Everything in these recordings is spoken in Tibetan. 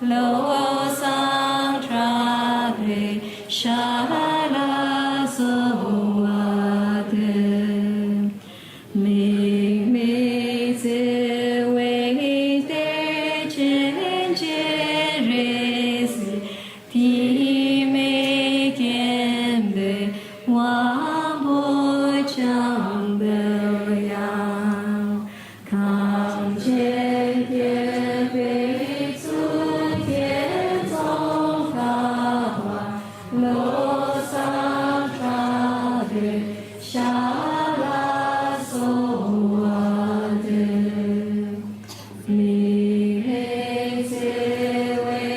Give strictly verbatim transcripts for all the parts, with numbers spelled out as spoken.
བློ་བཟང་གྲགས་པའི་ཞབས་ལ་གསོལ་བ་འདེབས། དམིགས་མེད་བརྩེ་བའི་གཏེར་ཆེན་སྤྱན་རས་གཟིགས། དྲི་མེད་མཁྱེན་པའི་དབང་པོ་འཆང་བའི་དབྱངས། གངས་ཅན་བསྐལ་པའི་གཙུག་རྒྱན་ཙོང་ཁ་པ་བློ་བཟང་གྲགས་པའི་ཞབས་ལ་གསོལ་བ་འདེབས། དམིགས་མེད་བརྩེ་བའི་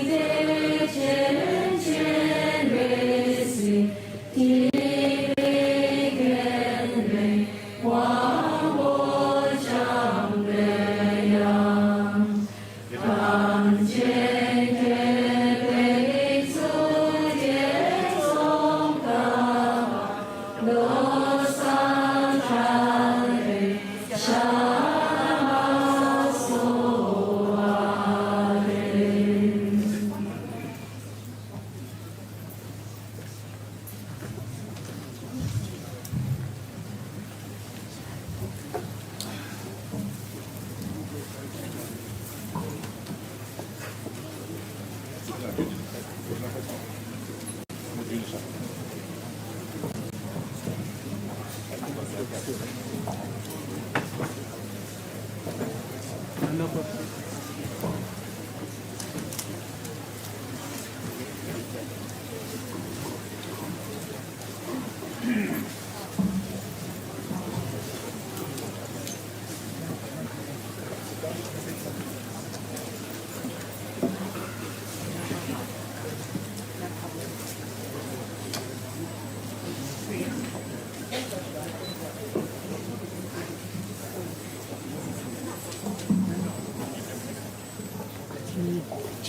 གཏེར་ཆེན་སྤྱན་རས་གཟིགས། དྲི་མེད་མཁྱེན་པའི་དབང་པོ་འཆང་བའི་དབྱངས། གངས་ཅན་བསྐལ་པའི་གཙུག་རྒྱན་ཙོང་ཁ་པ་བློ་བཟང་གྲགས་པའི་ཞབས་ལ་གསོལ་བ་འདེབས།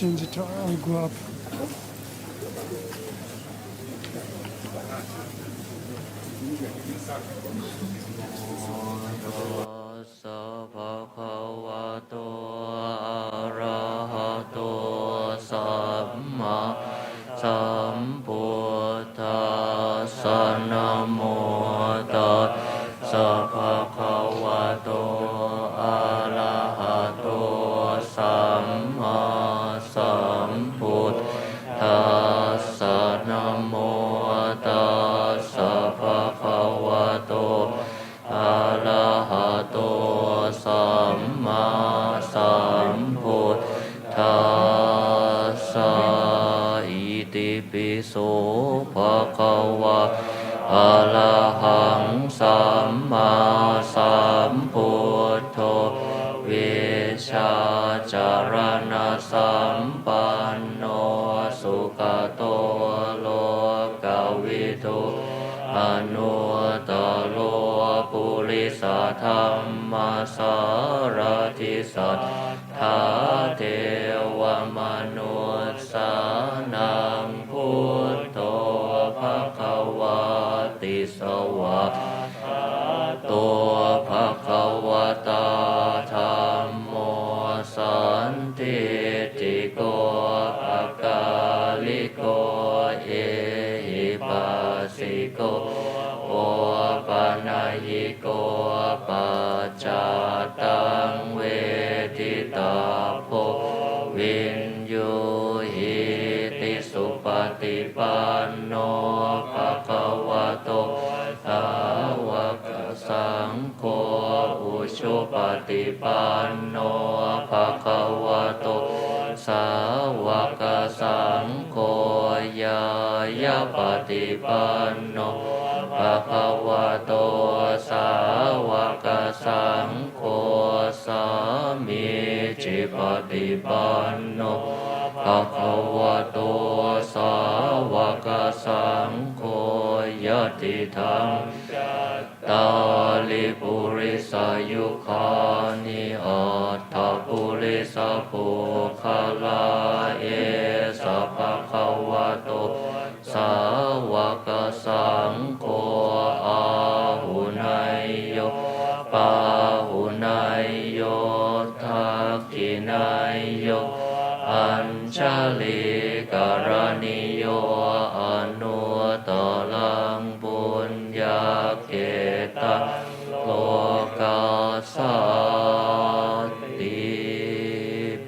Change it, I'll go up. Tassa bhagavato arahato sammāsambuddhassa. Namo tassa bhagavato arahato sammāsambuddhassa. Namo tassa bhagavato arahato sammāsambuddhassa. Itipi so bhagavā arahaṃ sammāsambuddho vijjācaraṇasampanno sugato lokavidū anuttaro purisadammasārathi satthā devamanussānaṃ buddho bhagavāti. Svākkhāto bhagavatā dhammo sandiṭṭhiko akāliko ehipassiko opanayiko paccattaṃ veditabbo viññūhīti. Supaṭipanno bhagavato sāvakasaṅgho, ujupaṭipanno bhagavato sāvakasaṅgho, ñāyapaṭipanno bhagavato sāvakasaṅgho, sāmīcipaṭipanno bhagavato sāvakasaṅgho, yadidaṃ cattāri purisayugāni aṭṭha purisapuggalā, esa bhagavato sāvakasaṅgho, āhuneyyo pāhuneyyo dakkhiṇeyyo Añjalikaraṇīyo anuttaraṃ puññakkhettaṃ lokassāti.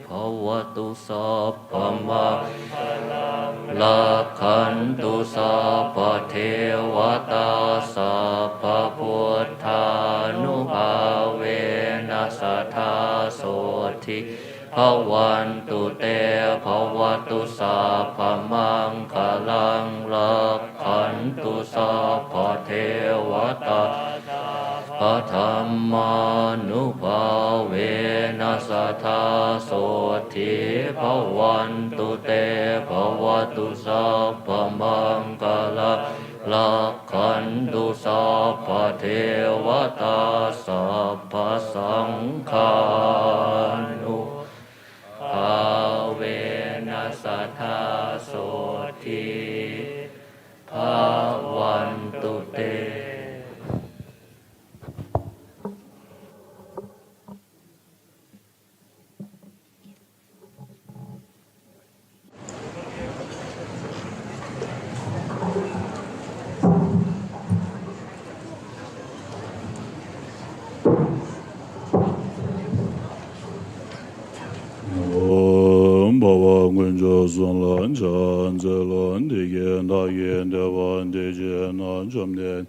Bhavatu sabbamaṅgalaṃ rakkhantu sabbadevatā sabbabuddhānubhāvena sadā sotthī bhavantu te. Bhavatu sabbamaṅgalaṃ rakkhantu sabbadevatā sabbadhammānubhāvena sadā sotthī bhavantu te. Bhavatu sabbamaṅgalaṃ rakkhantu sabbadevatā sabbasaṅghānubhāvena sadā sotthī bhavantu te. ཨོཾ། འཕགས་པ་དཀོན་མཆོག་གསུམ་ལ་ཕྱག་འཚལ་ལོ། འདི་སྐད་བདག་གིས་ཐོས་པ་འདི་ཕྱིར་ན། བཅོམ་ལྡན་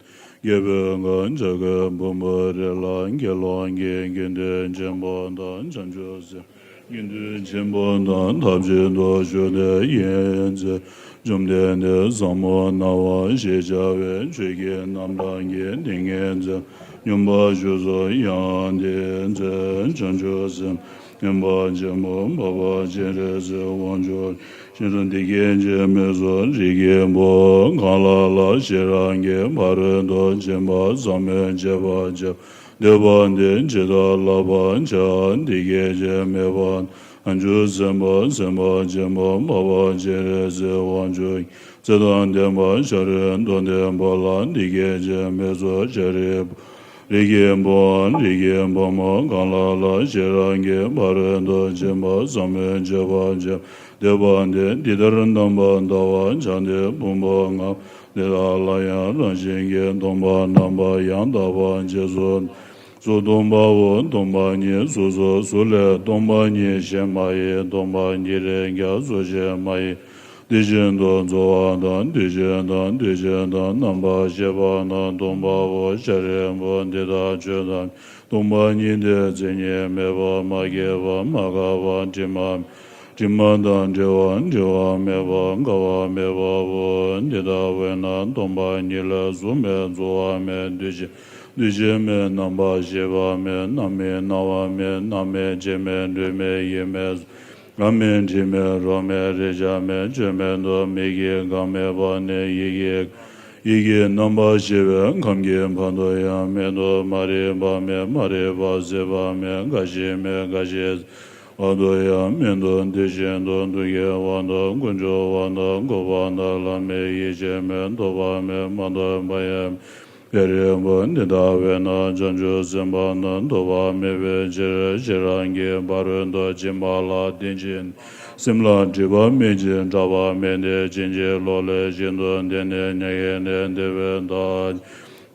རྒྱལ་པོའི་ཁབ་བྱ་རྒོད་ཕུང་པོའི་རི་ལ་དགེ་སློང་གི་དགེ་འདུན་ཆེན་པོ་དང་བྱང་ཆུབ་སེམས་དགེ་འདུན་ཆེན་པོ་དང་ཐབས་ཅིག་ཏུ་བཞུགས་ཏེ་ཡན་ཚེ་བཅོམ་ལྡན་འདས་ཟབ་མོ་སྣང་བ་ཞེས་བྱ་བའི་ཆོས་ཀྱི་རྣམ་གྲངས་ཀྱི་ཏིང་ངེ་འཛིན་སྙོམས་པར་ཞུགས་སོ། ཡང་དེའི་ཚེ་བྱང་ཆུབ་སེམས་དཔའ་ཆེན་པོ་འཕགས་པ་སྤྱན་རས་གཟིགས་དབང་ཕྱུག་ཞལ་དུ་འདི་སྐད་ཅེས་སྨྲས་སོ། རིགས་ཀྱི་བུ་གང་ལ་ལ་ཞེ་རང་གི་ཕ་རོལ་ཏུ་ཕྱིན་པ་ཟབ་མོའི་སྤྱོད་པ་སྤྱད་འདོད་པ་འདི་ཇི་ལྟར་བསླབ་པར་བྱ། འདི་སྐད་ཅེས་སྨྲས་པ། བྱང་ཆུབ་སེམས་དཔའ་སེམས་དཔའ་ཆེན་པོ་འཕགས་པ་སྤྱན་རས་གཟིགས་དབང་ཕྱུག་ཚེ་དང་ལྡན་པ་ཤཱ་རིའི་དོན་ལྡན་པོ་ལ་འདི་སྐད་ཅེས་སྨྲས་སོ། ཤཱ་རིའི་བུ་རིགས་ཀྱི་བུའམ་རིགས་ཀྱི་བུ་མོ་གང་ལ་ལ་ཞེ་རང་གི་ཕ་རོལ་ཏུ་ཕྱིན་པ་ཟབ་མོའི་སྤྱོད་པ་སྤྱད་འདོད་པ་འདི་འདི་ལྟར་རྣམ་པར་བལྟ་བར་བྱ་སྟེ། ཕུང་པོ་ལྔ་འདི་དག་ལ་ཡང་རང་བཞིན་གྱིས་སྟོང་པར་རྣམ་པར་ཡང་དག་པར་རྗེས་སུ་སུ་སྟོང་པའོ། སྟོང་པ་ཉིད་གཟུགས་སོ། གཟུགས་ལས་སྟོང་པ་ཉིད་གཞན་མ་ཡིན། སྟོང་པ་ཉིད་ལས་ཀྱང་གཟུགས་གཞན་མ་ཡིན། དེ་བཞིན་དུ་རྫོགས་པ་དང་དུས་གཅིག་དང་དུས་གཅིག་དང་རྣམ་པར་ཤེས་པ་རྣམས་སྟོང་པའོ། ཤཱ་རིའི་བུ་འདི་དག་ཆོས་ཐམས་ཅད་སྟོང་པ་ཉིད་དེ། མཚན་ཉིད་མེད་པ། མ་སྐྱེས་པ། མ་འགགས་པ། དྲི་མ་དྲི་མ་དང་བྲལ་བ། བྲི་བ་མེད་པ། འགག་པ་མེད་པའོ། འདི་ལྟ་བས་ན་སྟོང་པ་ཉིད་ལ་གཟུགས་མེད། རྫོགས་པ་མེད། དུས་གཅིག་དུས་གཅིག་མེད། རྣམ་པར་ཤེས་པ་མེད། རྣམ་སྨིན་སྣང་བ་མེད། རྣམ་སྨིན་དྲི་མེད། དྲི་མེད་ཡིད་མེད། ལ་མེད་དྲི་མེད་རོ་མེད་རེག་བྱ་མེད། ཆོས་མེད་དོ་མེད་ཀྱི་གང་མེད་པ་ནི་ཡིད་ཀྱི་ཡིད་ཀྱི་རྣམ་པར་ཤེས་པའི་ཁམས་ཀྱི་བར་དུ་ཡང་མེད་དོ། མ་རིག་པ་མེད། མ་རིག་པ་ཟད་པ་མེད། རྒ་ཤི་མེད། རྒ་ཤི་བར་དུ་ཡང་མེད་དོ། དེ་བཞིན་དུ་སྡུག་བསྔལ་བར་དུ། ཀུན་འབྱུང་བར་དུ། འགོག་པ་དང་བླ་མེད་ཡེ་ཤེས་མེད། རྟོག་པ་མེད། མ་རྟོགས་པ་ཡང་མེད། ཤཱ་རིའི་བུ་འདི་ལྟ་བས་ན་བྱང་ཆུབ་སེམས་དཔའ་རྣམས་ཐོབ་པ་མེད་པའི་ཕྱིར། ཤེས་རབ་ཀྱི་ཕ་རོལ་ཏུ་ཕྱིན་པ་ལ་བརྟེན་ཅིང་། སེམས་ལ་སྒྲིབ་པ་མེད་ཅིང་སྐྲག་པ་མེད་དེ། ཕྱིན་ཅི་ལོག་ལས་ཤིན་ཏུ་འདས་ནས་མྱ་ངན་ལས་འདས་པའི་མཐར།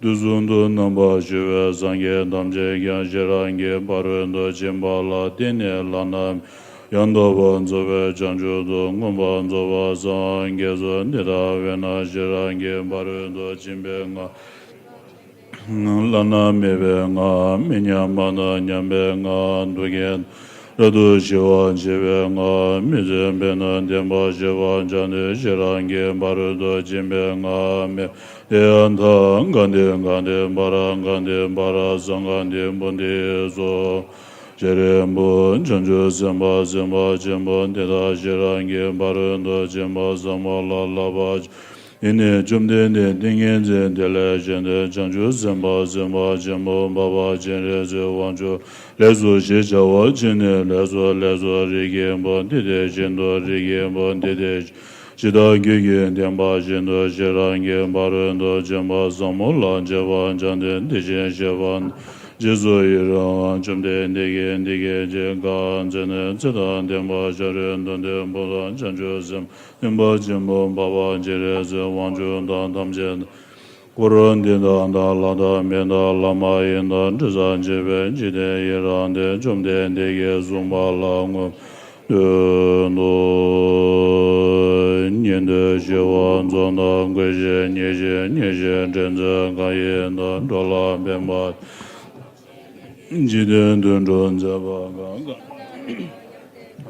དུས་གསུམ་དུ་རྣམ་པར་བཞུགས་པའི་སངས་རྒྱས་ཐམས་ཅད་ཀྱང་ཤེས་རབ་ཀྱི་ཕ་རོལ་ཏུ་ཕྱིན་པ་ལ་བརྟེན་ནས་བླ་ན་ཡང་དག་པར་རྫོགས་པའི་བྱང་ཆུབ་ཏུ་མངོན་པར་རྫོགས་པར་སངས་རྒྱས་སོ། འདི་ལྟ་བས་ན་ཤེས་རབ་ཀྱི་ཕ་རོལ་ཏུ་ཕྱིན་པའི་སྔགས་བླ་ན་མེད་པའི་སྔགས། མི་མཉམ་པ་དང་མཉམ་པའི་སྔགས། སྡུག་བསྔལ་རབ་ཏུ་ཞི་བར་བྱེད་པའི་སྔགས། མི་བརྫུན་པས་ན་བདེན་པར་ཤེས་པར་བྱ་སྟེ། ཤེས་རབ་ཀྱི་ཕ་རོལ་ཏུ་ཕྱིན་པའི་སྔགས། མེ་དེ་ཡང་ཐ་ག་ཏེ་ག་ཏེ་པཱ་ར་ག་ཏེ་པཱ་ར་སཾ་ག་ཏེ་བོ་དྷི་སྭཱ་ཧཱ། ཤཱ་རིའི་བུ་བྱང་ཆུབ་སེམས་དཔའ་སེམས་དཔའ་ཆེན་པོ་འདི་དག་ཤེས་རབ་ཀྱི་ཕ་རོལ་ཏུ་ཕྱིན་པ་ཟབ་མོ་ལ་བསླབ་པར་བྱ། འདི་ནི་བཅོམ་ལྡན་འདས་ཏིང་ངེ་འཛིན་དེ་ལས་བཞེངས་ཏེ་བྱང་ཆུབ་སེམས་དཔའ་སེམས་དཔའ་ཆེན་པོ་འཕགས་པ་སྤྱན་རས་གཟིགས་དབང་ཕྱུག་ལེགས་སོ་ཞེས་བྱ་བ་བྱིན་ནས། ལེགས་སོ་ལེགས་སོ། རིགས་ཀྱི་བུ་འདི་དེ་བཞིན་དུ། རིགས་ཀྱི་བུ་འདི་དེ་བཞིན་དུ། ཇི་ལྟར་ཁྱོད་ཀྱིས་བསྟན་པ་བཞིན་དུ། ཤེས་རབ་ཀྱི་ཕ་རོལ་ཏུ་ཕྱིན་པ་ཟབ་མོ་ལ་སྤྱད་པར་བྱ་སྟེ། དེ་བཞིན་གཤེགས་པ་ནི། རྗེས་སུ་ཡི་རང་བ་བཅོམ་ལྡན་འདས་ཀྱིས་འདི་སྐད་ཅེས་བཀའ་སྩལ་ནས། ཚེ་དང་ལྡན་པ་ཤཱ་ར་དྭ་ཏིའི་བུ་དང་། བྱང་ཆུབ་སེམས་དཔའ་སེམས་དཔའ་ཆེན་པོ་འཕགས་པ་སྤྱན་རས་གཟིགས་དབང་ཕྱུག་དང་། ཐམས་ཅད་འཁོར་འདི་དག་དང་། ལྷ་དང་། མི་དང་། ལྷ་མ་ཡིན་དང་། དྲི་ཟར་བཅས་པའི་འཇིག་རྟེན་ཡི་རངས་ཏེ། བཅོམ་ལྡན་འདས་ཀྱིས་གསུངས་པ་ལ་མངོན་དུ་ཉན་ཏེ་ཞི་བ་འཚོ་དང་། ཀུན་ཤེས་མཉེས་གཤིན་མཉེས་གཤིན་དྲན་མཛད་གང་ཡིན་དང་། འགྲོ་ལ་ཕན་པ་འཇིག་རྟེན་དུད་འགྲོ་མཛད་པ་གང་གང་།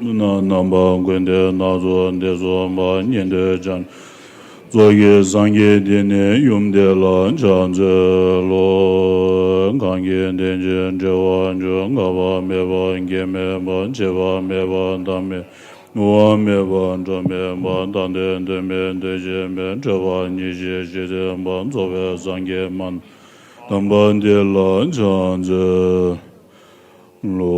ལུས་རྣམས་རྣམ་པ་ཀུན་ཏུ་སྣ་ཚོགས་འདི་གསུངས་པ། ཉན་ཐོས་བྱང་ཆུབ་ཚོགས་ཀྱི་སངས་རྒྱས་དེ་ནི་ཡུམ་དེ་ལ་ཕྱག་འཚལ་ལོ། གང་གིས་དེ་བཞིན་བསྒྲལ་བར་འགྱུར། འགག་པ་མེད་པ་སྐྱེ་མེད་པ། འཆི་བ་མེད་པ་མཐའ་མེད་པ། བྱུང་བ་མེད་པ་འགྲོ་མེད་པ། མཐའ་དོན་དོན་མེད་དོན་གཞན་མེད། ཁྲོ་བ་ཉེར་ཞི་ཞི་བདེ་བ། རྫོགས་པའི་སངས་རྒྱས་མ་ནམ་པ་དེ་ལ་ཕྱག་འཚལ་ལོ།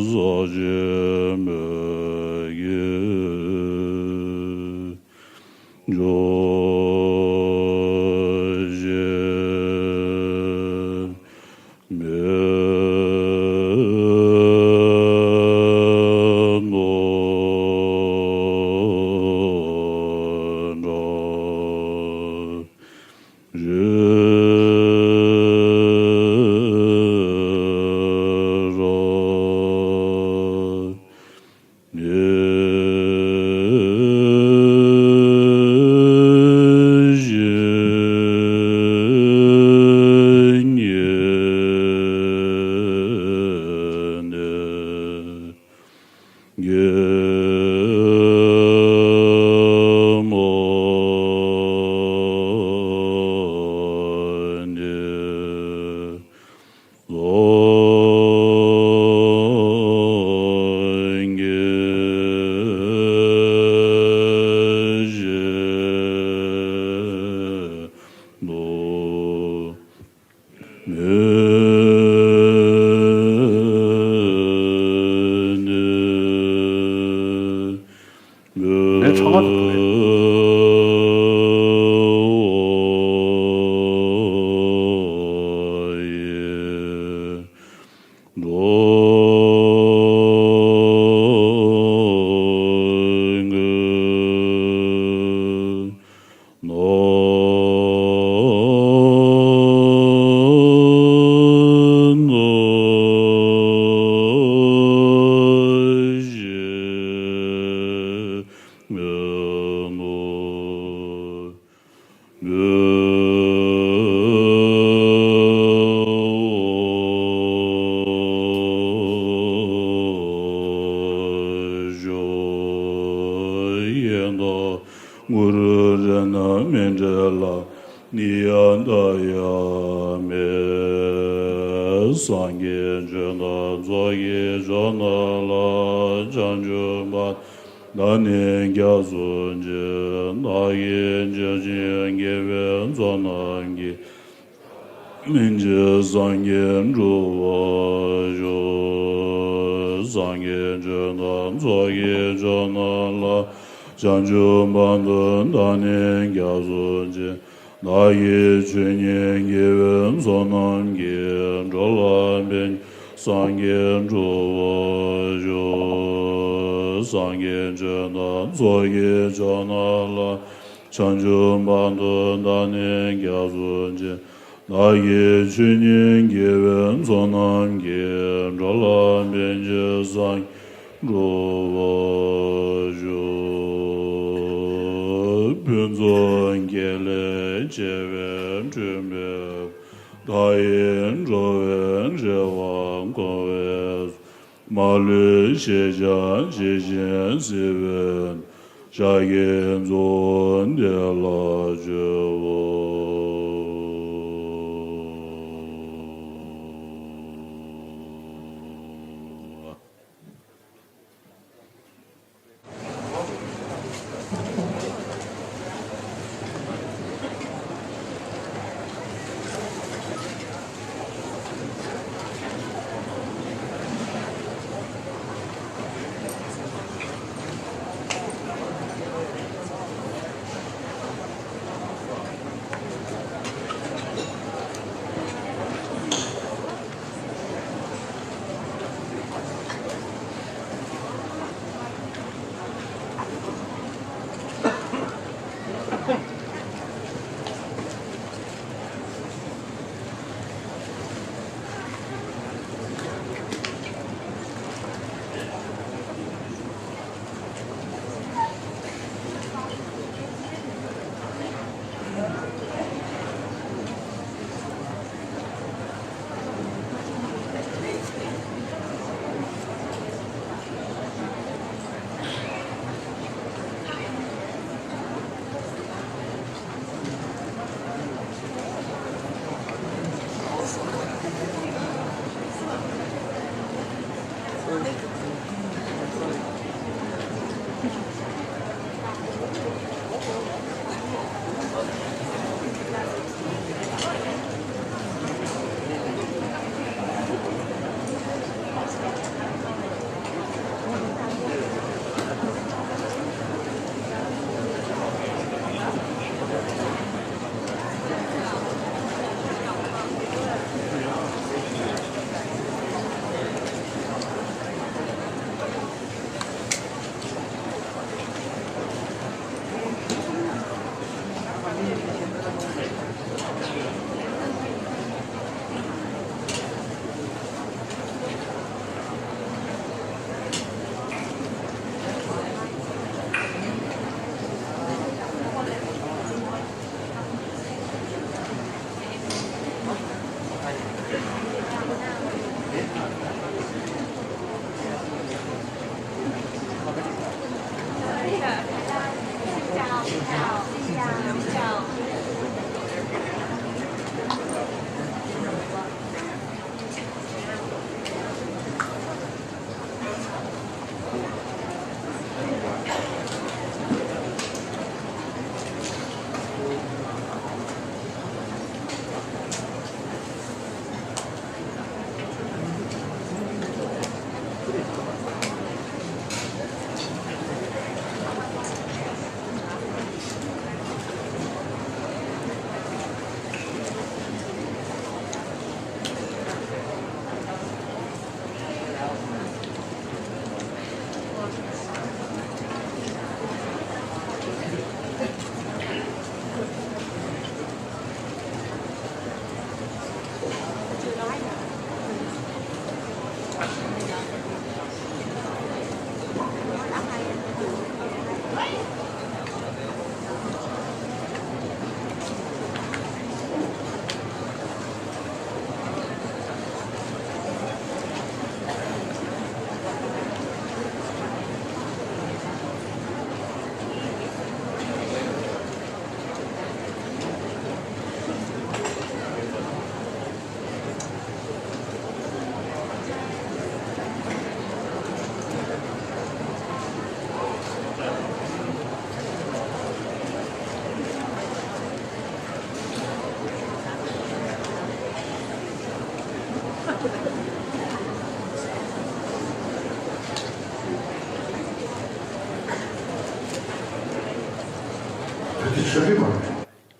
ཟག་བཅས་མེད་ཀྱི་སྐྱོབ་བྱེད། མེད་ནོ། རང་རེ་རང་ནས་ཞིག་ཉིད་ནས་གེ་མོ་ནས། རྫོགས་བྱེད་ཞེས་ནོ། མེད་ནས། ངས་ཚང་མ་དང་ཐུག་རེད། ངུར་རེ་ན་མི་འབྲལ་ལ། ནི་ཡ་ད་ཡ་མེ། སངས་རྒྱས་ཆོས་རྣམས་ཚོགས་ཀྱི་མཆོག་རྣམས་ལ། བྱང་ཆུབ་བར་བདག་ནི་སྐྱབས་སུ་མཆི། བདག་གིས་ཇི་བཞིན་དགེ་བའི་ཚོགས་རྣམས་ཀྱིས། མི་འཇིགས་སངས་རྒྱས་འགྲུབ་པར་ཤོག་སངས་རྒྱས་ཆོས་རྣམས་ཚོགས་ཀྱི་མཆོག་རྣམས་ལ། བྱང་ཆུབ་བར་དུ་བདག་ནི་སྐྱབས་སུ་མཆི། བདག་གིས་ཆོས་ཉིད་དགེ་བའི་ཚོགས་རྣམས་ཀྱིས། འགྲོ་ལ་ཕན་ཕྱིར་སངས་རྒྱས་འགྲུབ་པར་ཤོག་སངས་རྒྱས་ཆོས་རྣམས་ཚོགས་ཀྱི་མཆོག་རྣམས་ལ། བྱང་ཆུབ་བར་དུ་བདག་ནི་སྐྱབས་སུ་མཆི། བདག་གིས་ཆོས་ཉིད་དགེ་བའི་ཚོགས་རྣམས་ཀྱིས། འགྲོ་ལ་ཕན་ཕྱིར་སངས་རྒྱས་འགྲུབ་པར་ཤོག་ཕུན་ཚོགས་དགེ་ལེགས་བྱེ་བས་བསྐྲུན་པའི། བདག་ཡིད་འགྲོ་བའི་བདེ་བ་འཁོར་བའི། མ་ལུས་ཤེས་བྱ་ཇི་བཞིན་གཟིགས་པའི། ཕྱག་གི་རྫོགས་བདེ་ལ་སྤྱོད་པ།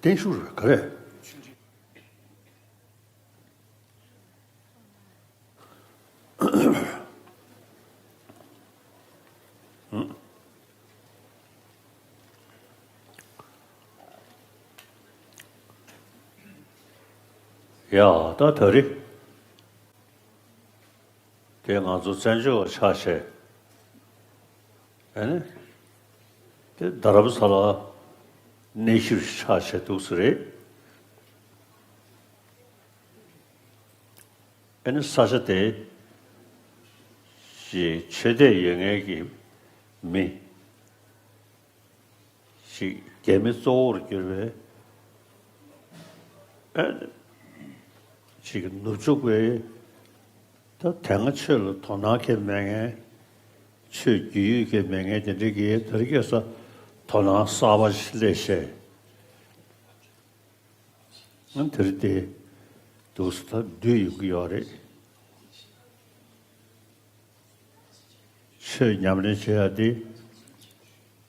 བརྟན་བཞུགས་རེད་ག་རེ། ཡ་ད་ད་རེས་དེ་ང་ཚོ་བཙན་བྱོལ་བ་ཆགས་བྱས། ཨ་ནི། དེ་རྡ་རམ་ས་ལ་གནས་བཞུགས་ཆགས་བྱས་འདུག་ས་རེད། ཨ་ནི་ས་ཆ་དེ་ཅིག་ཆོས་དད་ཡོད་མཁན་གྱི་མི་ཞིག་རྒྱ་མི་གཙོ་བོར་གྱུར་པའི་ཨ་ནི་ཅིག་ནུབ་ཕྱོགས་པའི་ད་དེ་སྔ་ཆོས་ལ་དོ་སྣང་གང་མེད་མཁན། ཆོས་བརྒྱུད་ཡིག་གང་མེད་མཁན་དེ་འདྲ་གིས་དེ་རིང་ཁ་སང་དོ་སྣང་གསར་པ་ཞིག་སླེབས་བྱས། ང་དེ་རིང་དེ་འདུག་སེ་ད་འདུས་ཡོང་གི་ཡོད་རེད། ཆོས་ཉམས་ལེན་བྱེད་ཡ་དེ་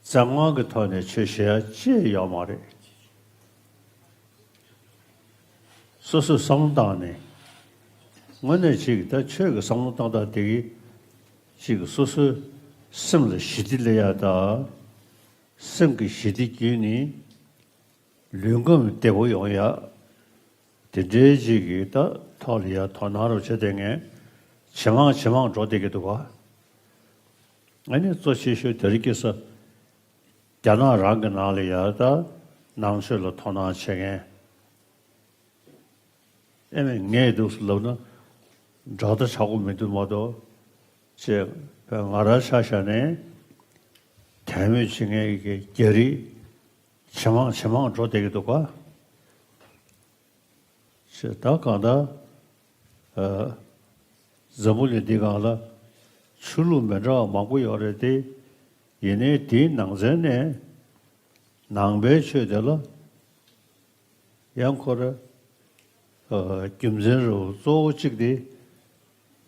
རྩ་དབང་གི་ཐོག་ནས་ཆོས་བྱེད་ཡ་ཅི་ཡང་ཡོད་མ་རེད། སོ་སོས་བསམ་བློ་བཏང་ནས། དངོས་གནས་ཅིག་ད་ཆོས་ཀྱི་བསམ་བློ་བཏང་སྟངས་དེ་གིས་ཅིག་སོ་སོའི་སེམས་ལ་ཞི་བདེ་སླེབས་ཡ་དང་། སེམས་ཀྱི་ཞི་བདེ་བརྒྱུད་ནས་ལུས་ཁམས་བདེ་པོ་ཡོང་ཡ། དེ་འདྲའི་ཅིག་གི་ད་ཐོག་ལ་ཡ་དོ་སྣང་རུ་བྱེད་བསྡད་མཁན་ཇེ་མང་ཇེ་མང་འགྲོ་བསྡད་ཀྱི་འདུག་ག་ཨ་ནི་གཙོ་ཆེ་ཤོས་དེ་རིང་ཁ་སང་རྒྱ་ནག་རང་གི་ནང་ལ་ཡ་ད་ནང་ཆོས་ལ་དོ་སྣང་བྱེད་མཁན། ཨེ་མས་ངས་འདུག་སེ་ལབ་ན་དགྲ་ལྟ་བྱ་དགོས་མི་འདུག་མ་གཏོགས། ཅེས་ང་རང་ཆ་བཞག་ནས་དད་མོས་བྱེད་མཁན་གྱི་རྒྱ་རིགས་ཇེ་མང་ཇེ་མང་འགྲོ་བསྡད་ཀྱི་འདུག་ག་ཞེས་ད་གང་ལྟར། ཨ། འཛམ་བུ་གླིང་འདི་སྒང་ལ་ཆོས་ལུགས་མི་འདྲ་བ་མང་པོ་ཡོད་རེད་དེ། ཡིན་ནའི་དེའི་ནང་ཚན་ནས་ནང་པའི་ཆོས་དེ་ལ་ཡང་ཁོ་ར། ཨ། རྒྱུ་མཚན་རུ་གཙོ་བོ་གཅིག་དེ་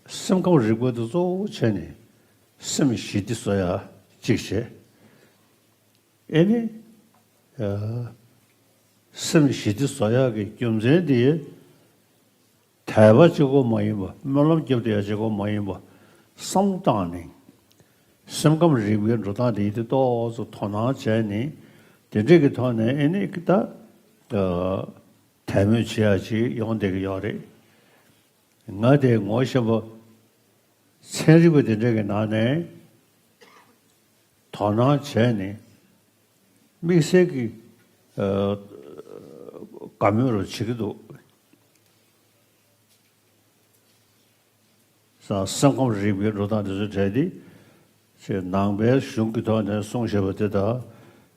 སེམས་ཁམས་རིག་པ་དེ་གཙོ་བོ་བྱས་ནས་སེམས་ཞི་བདེ་བཟོ་ཡ་གཅིག་བྱས། ཨེ་ནི། ཨ། སེམས་ཞི་བདེ་བཟོ་ཡག་གི་རྒྱུ་མཚན་དེ། དད་པ་གཅིག་པོ་མ་ཡིན་པ། སྨོན་ལམ་རྒྱབ་བསྡད་ཡག་གཅིག་པོ་མ་ཡིན་པ། བསམ་བློ་བཏང་ནས། སེམས་ཁམས་རིག་པའི་འགྲོ་སྟངས་དེ་ཡིན་དུས་ཏོག་ཙམ་དོ་སྣང་བྱས་ནས། དེ་འདྲས་ཀྱི་ཐོག་ནས་ཨེ་ནི་ད། ཨ། དད་མོས་བྱེད་ཡག་ཅིག་ཡོང་བསྡད་ཀྱི་ཡོད་རེད། ང་དེ་ངོ་ཤེས་པ་ཚན་རིག་པ་དེ་འདྲ་གི་ནང་ནས་དོ་སྣང་བྱས་ནས་དམིགས་བསལ་གྱི་ཨ། དགའ་མོས་རུ་བྱེད་ཀྱི་འདུག་ས་སེམས་ཁམས་རིག་པའི་འགྲོ་སྟངས་དེ་ཚོ་གྲས་དེ་ཅེས་ནང་པའི་གཞུང་གི་ཐོག་ནས་གསུངས་བཞག་པ་དེ་དང་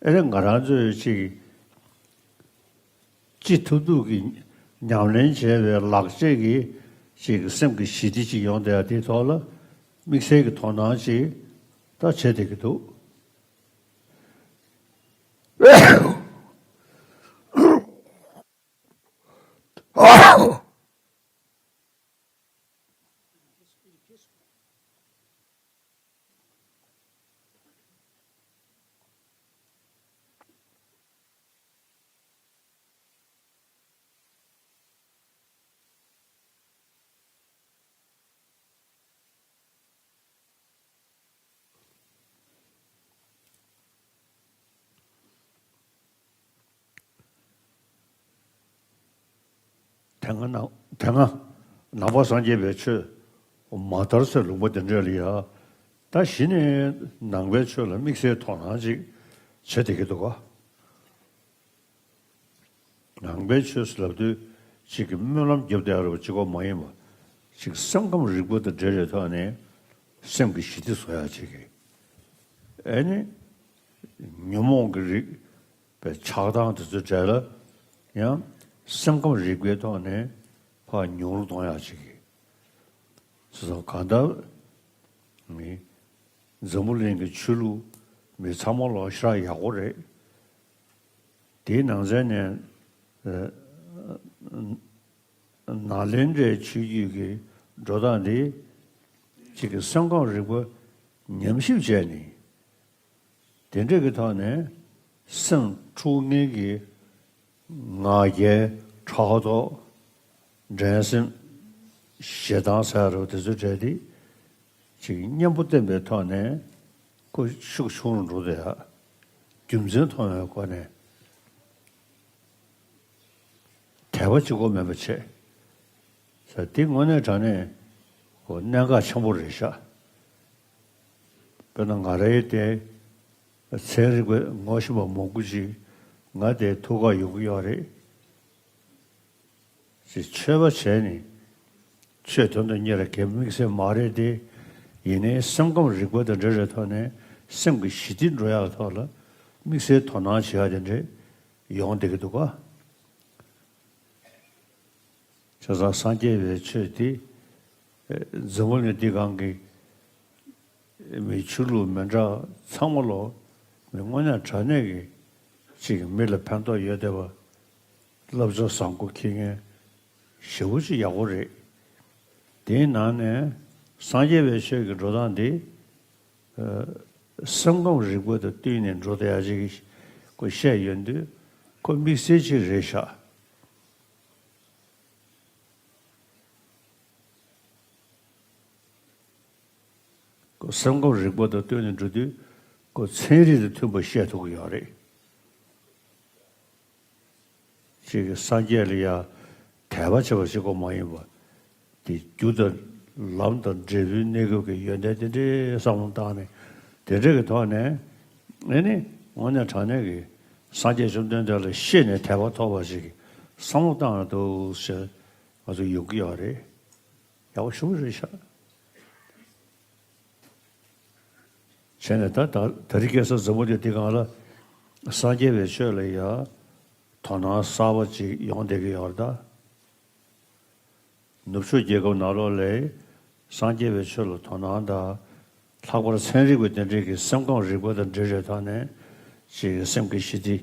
ཨེ་ནི་ང་རང་ཚོའི་ཅིག་ཅི་ཐུབ་ཐུབ་ཀྱིས་ཉམས་ལེན་བྱས་པའི་ལག་རྗེས་ཀྱིས་ཅིག་སེམས་ཀྱི་ཞི་བདེ་ཅིག་ཡོང་བསྡད་ཡ་དེའི་ཐོག་ལ་དམིགས་བསལ་གྱི་དོ་སྣང་ཅིག་ད་བྱེད་བསྡད་ཀྱི་འདུག་དེ་སྔ་ནང་དེ་སྔ་ནང་པ་སངས་རྒྱས་པའི་ཆོས་མ་དར་སའི་ལུང་པ་དེ་འདྲ་ལ་ཡ། ད་གཞི་ནས་ནང་པའི་ཆོས་ལ་དམིགས་བསལ་དོ་སྣང་ཅིག་བྱེད་བསྡད་ཀྱི་འདུག་ག་ནང་པའི་ཆོས་སུ་ལབ་དུས་གཅིག་གི་སྨོན་ལམ་རྒྱབ་བསྡད་ཡ་རུ་གཅིག་པོ་མ་ཡིན་པ། གཅིག་སེམས་ཁམས་རིག་པ་དང་འབྲེལ་བའི་ཐོག་ནས་སེམས་ཀྱི་ཞི་བདེ་བཟོ་ཡ་གཅིག་གི་ཨེ་ནི། ཉོན་མོངས་ཀྱི་རིགས་པའི་ཆགས་སྡང་དེ་ཚོའི་གྲས་ལ་ཡང་སེམས་ཁམས་རིག་པའི་ཐོག་ནས་ཕར་ཉུང་རུ་གཏོང་ཡ་གཅིག་གི་སོ་སོ་གང་ལྟར་མི་འཛམ་བུ་གླིང་གི་ཆོས་ལུགས་མི་ཚང་མ་ལོ་ཞེ་དྲག་ཡག་པོ་རེད། དེའི་ནང་ཚན་ནས་ཨ་ནཱ་ལེནྡྲའི་ཆོས་བརྒྱུད་ཀྱི་འགྲོ་སྟངས་འདི་གཅིག་གི་སེམས་ཁམས་རིག་པ་ཉམས་ཞིབ་བྱས་ནས་དེ་འདྲ་གི་ཐོག་ནས་སེམས་འཁྲུག་མཁན་གྱི་ ང་རྒྱལ་ཕྲག་དོག་འགྲན་སེམས་ཞེ་སྡང་ཟེར་རོ་དེ་ཚོ་བྲལ་ཏེ་ཅིག་གཉེན་པོ་བསྟེན་པའི་ཐོག་ནས་ཁོ་ཤུགས་ཆུང་རུ་འགྲོ་དེ་ཡ་རྒྱུ་མཚན་མཐོང་བའི་སྒོ་ནས་དད་པ་གཅིག་པོ་མེད་པ་བྱས་ཟེར་དེ་དངོས་གནས་དྲང་གནས་ཁོ་གནད་འགག་ཆེན་པོ་རེད་ཤག་དཔེར་ན་ང་རའི་དེ་ཚན་རིག་པའི་ངོ་ཤེས་པ་མང་པོ་ཅིག་ང་དེ་ཐུག་ག་ཡོང་གི་ཡོད་རེད། ཅེས་ཆོས་པ་བྱས་ནས་ཆོས་དོན་དུ་གཉེར་གྱི་དམིགས་བསལ་མ་རེད་དེ། ཡིན་ནའི་སེམས་ཁམས་རིག་པ་དང་འབྲེལ་བའི་ཐོག་ནས་སེམས་ཀྱི་ཞི་བདེ་འགྲོ་ཡག་ཐོག་ལ་དམིགས་བསལ་དོ་སྣང་བྱེད་ཡག་དེ་འདྲས་ཡོང་བསྡད་ཀྱི་འདུག་ག་བྱས་ཙང་སངས་རྒྱས་པའི་ཆོས་འདི་འཛམ་བུ་གླིང་འདི་སྒང་གི་མི་ཆོས་ལུགས་མི་འདྲ་ཚང་མ་ལོ་མི་དངོས་གནས་དྲང་གནས་ཀྱི་ཅིག་མི་ལ་ཕན་ཐོགས་ཡོད་བསྡད་པ། བསླབ་བྱ་བཟང་པོ་འཁྱེར་མཁན་ཞེ་པོ་ཅིག་ཡག་པོ་རེད། དེའི་ནང་ནས་སངས་རྒྱས་པའི་ཆོས་ཀྱི་འགྲོ་སྟངས་འདི་སེམས་ཁམས་རིག་པ་དང་བསྟུན་ནས་འགྲོ་བསྡད་ཡ་ཅིག་ཁོ་བཤད་ཡོང་དུས་ཁོ་དམིགས་བསལ་ཅིག་རེད་ཤག་ཁོ་སེམས་ཁམས་རིག་པ་དང་བསྟུན་ནས་འགྲོ་དུས་ཁོ་ཚན་རིག་དང་མཐུན་པ་བཤད་ཐུབ་ཀྱི་ཡོད་རེད། ཅིག་སངས་རྒྱས་ལ་ཡ་དད་པ་བྱེད་པ་ཞིག་གོ་མ་ཡིན་པ། དེ་རྒྱུ་དང་ལམ་དང་འབྲས་བུའི་གནས་སྐབས་ཀྱི་ཡོན་ཏན་དེ་འདྲའི་བསམ་བློ་བཏང་ནས་དེ་འདྲ་གི་ཐོག་ནས་ཨེ་ནི་དངོས་གནས་དྲང་གནས་ཀྱི་སངས་རྒྱས་བཅོམ་ལྡན་འདས་ལ་ཤེས་ནས་དད་པ་ཐོབ་པ་ཞིག་གི་བསམ་བློ་བཏང་ན་འདུག་ཟེར་ང་ཚོ་ཡོང་གི་ཡོད་རེད། ཡག་པོ་ཞེ་པོ་རེད་ཤག་བྱས་ནས་ད་ད་ད་རིང་ཁ་སང་འཛམ་བུ་གླིང་འདི་སྒང་ལ་སངས་རྒྱས་པའི་ཆོས་ལ་ཡ་དོ་སྣང་གསར་པ་ཅིག་ཡོང་བསྡད་ཀྱི་ཡོད་རེད་ད། ནུབ་ཕྱོགས་རྒྱལ་ཁབ་ནང་ལོགས་ལ་སངས་རྒྱས་པའི་ཆོས་ལ་དོ་སྣང་དང་། ལྷག་པར་ཚན་རིག་པའི་དེ་འདྲའི་གི་སེམས་ཁམས་རིག་པ་དང་འབྲེལ་བའི་ཐོག་ནས་ཅིག་སེམས་ཀྱི་ཞི་བདེ་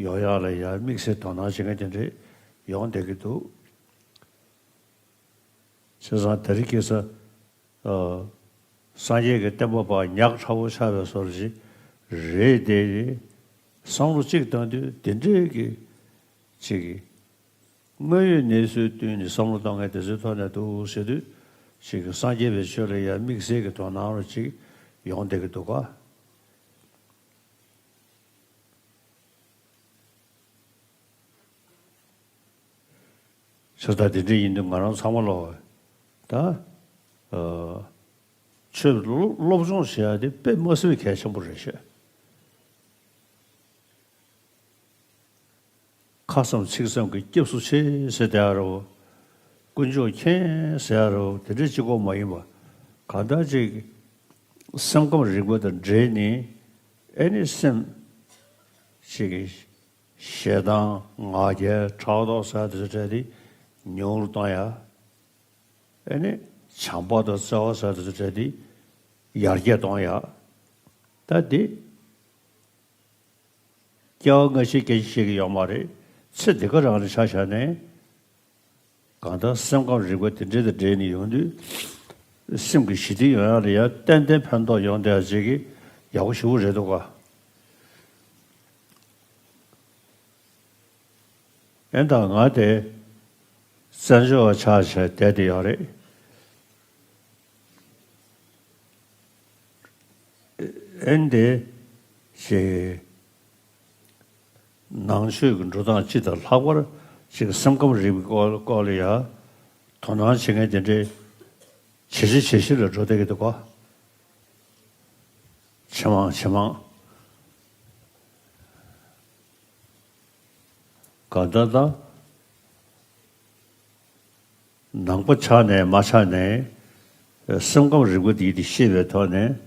ཡོང་ཡག་ལ་ཡང་དམིགས་བསལ་དོ་སྣང་བྱེད་མཁན་དེ་འདྲས་ཡོང་བསྡད་ཀྱི་འདུག་བྱས་ཙང་དེ་རིང་ཁ་སང་ཨ། སངས་རྒྱས་ཀྱི་བསྟན་པ་པ་ཉག་ཕྲ་བོ་ཆགས་པའི་བཟོ་འདྲ་ཞིག་རེད་དེ། བསམ་བློ་གཅིག་བཏང་དུས་དེ་འདྲས་ཀྱི་ཅིག་གི་དངོས་ཡོད་གནས་ཚུལ་བསྟུན་ནས་བསམ་བློ་གཏོང་མཁན་དེ་ཚོའི་ཐོག་ནས་འདུག་ཟེར་དུས་ཅིག་གི་སངས་རྒྱས་པའི་ཆོས་ལ་ཡང་དམིགས་བསལ་གྱི་དོ་སྣང་རོ་ཅིག་ཡོང་བསྡད་ཀྱི་འདུག་ག་བྱས་ཙང་དེ་འདྲ་ཡིན་དུས་ང་རང་ཚང་མ་ལོ་ད་ཨ། ཆོས་སློབ་སློབ་སྦྱོང་བྱེད་ཡ་དེ་དཔེ་མ་སྲིད་པའི་གལ་ཆེན་པོ་རེད་ཤག་ཁ་ཙམ་ཚིག་ཙམ་གྱི་སྐྱབས་སུ་མཆི་ཟེར་བསྡད་ཡ་རོ། དཀོན་མཆོག་མཁྱེན་ཟེར་ཡ་རོ་དེ་འདྲ་གཅིག་པོ་མ་ཡིན་པ། གང་ལྟར་ཅིག་སེམས་ཁམས་རིག་པ་དང་འབྲེལ་ནས་ཨེ་ནི་སེམས་ཅིག་གི་ཞེ་སྡང་ང་རྒྱལ་ཕྲག་དོག་ཟེར་དེ་ཚོ་བྲལ་ཏེ་ཉུང་རུ་གཏོང་ཡ། ཨེ་ནི་བྱམས་པ་དང་བརྩེ་བ་ཟེར་དེ་ཚོ་བྲལ་ཏེ་ཡར་རྒྱས་གཏོང་ཡ། ད་འདི་སྐྱེ་བ་སྔ་ཕྱི་སྐད་ཆ་བཤད་ཀྱི་ཡོད་མ་རེད། ཚེ་འདི་ག་རང་ལ་ཆ་བཞག་ནས་གང་ལྟར་སེམས་ཁམས་རིག་པ་དེ་འདྲ་དང་འབྲེལ་ནས་ཡོང་དུས་སེམས་ཀྱི་ཞི་བདེ་ཡོང་ཡ་ལ་ཡ་ཏན་ཏན་ཕན་ཐོགས་ཡོང་བསྡད་ཡ་ཅིག་གི་ཡག་པོ་ཞེ་པོ་རེད་འདུག་ག་ཨེ་ད་ང་དེ་བཙན་བྱོལ་བ་ཆགས་བྱས་བསྡད་དེ་ཡོད་རེད། ཨེ་འདི་ཞེས་ནང་ཆོས་ཀྱི་འགྲོ་སྟངས་སྤྱི་དང་ལྷག་པར་ཅིག་སེམས་ཁམས་རིག་པའི་སྐོར་སྐོར་ལ་ཡ་དོ་སྣང་བྱེད་མཁན་དེ་འདྲའི་ཇེ་ཆེ་ཇེ་ཆེ་ལ་འགྲོ་བསྡད་ཀྱི་འདུག་ག་ཇེ་མང་ཇེ་མང་། གང་ལྟར་ད་ནང་པ་ཆགས་ནས་མ་ཆགས་ནས་སེམས་ཁམས་རིག་པ་འདི་འདི་ཤེས་པའི་ཐོག་ནས་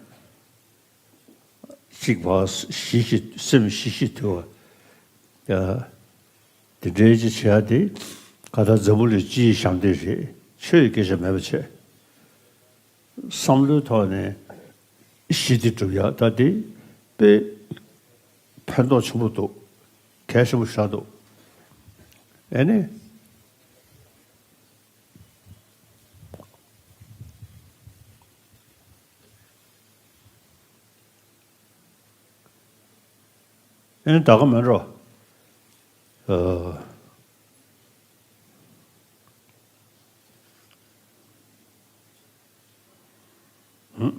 གཅིག་བ་ཞི་ཞི་སེམས་ཞི་ཞི་ཐུབ་པ་དེ་འདྲའི་ཅིག་བྱེད་ཡ་དེ་ག་ད་འཛམ་བུ་གླིང་སྤྱིའི་ཞབས་འདེགས་རེད། ཆོས་ཡི་སྐད་ཆ་མེད་པ་བྱས། བསམ་བློའི་ཐོག་ནས་ཞི་བདེ་སྒྲུབ་ཡག་ད་དེ་དཔེ་ཕན་ཐོགས་ཆེན་པོ་འདུག་གལ་ཆེན་པོ་ཞིག་འདུག་ཨེ་ནི། ཨེ་ནི་ད་ག་མེད་འགྲོ། ཨ། ཧུམ།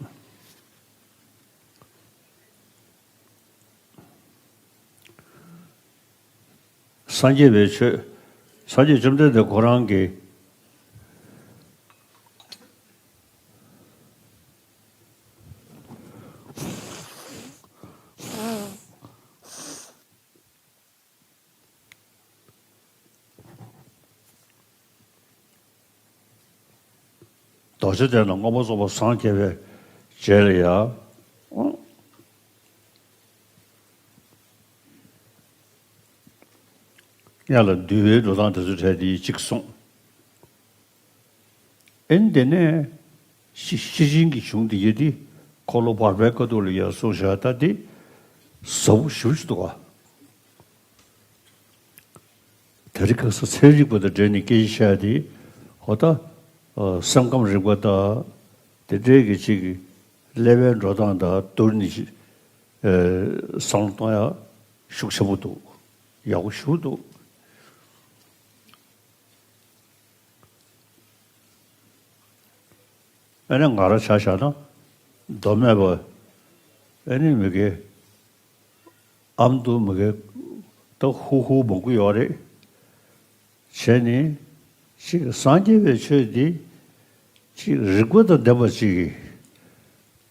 སངས་རྒྱས་པའི་ཆོས། སངས་རྒྱས་བཅོམ་ལྡན་འདས་ཁོ་རང་གིས། རྡོ་རྗེ་གདན་ལ་མངོན་པར་རྫོགས་པར་སངས་རྒྱས་པའི་རྗེས་ལ་ཡང་། སྔོན་ལ་འདུལ་བའི་འགྲོ་སྟངས་དེ་ཚོའི་གྲས་དེ་གཅིག་གསུངས། ཨེ་འདི་ནས་ཤི་ཤེར་ཕྱིན་གྱི་གཞུང་འདི་ཡོད་དེ། འཁོར་ལོ་བར་པའི་བཀའ་ཐུབ་ལ་ཡང་གསུངས་བཞག་ད་འདི་ཟབ་པོ་ཞེ་པོ་ཅིག་འདུག་ག་དེ་རིང་ཁ་སང་ཚན་རིག་པ་དང་འབྲེལ་ནས་སྐད་ཆ་བཤད་དེ། འོ་ད། ཨ། སེམས་ཁམས་རིག་པ་དང་། དེ་འདྲའི་གི་ཅིག་སླེབས་པའི་འགྲོ་སྟངས་དང་བསྡུར་ནས། ཨ། བསམ་བློ་གཏོང་ཡག་ཤུགས་ཆེན་པོ་འདུག་ཡག་པོ་ཞེ་པོ་འདུག་ཨ་ནི་ང་རང་ཆ་བཞག་ན་མདོ་སྨད་པ། ཨ་ནི་མི་དགེ། ཨ་མདོ་མི་དགེ་ད་ཧུ་ཧུ་མང་པོ་ཡོད་རེད། བྱས་ནས་ཅིག་སངས་རྒྱས་པའི་ཆོས་འདི་ཅིག་རིགས་པ་དང་ལྡན་པ་ཅིག་གིས།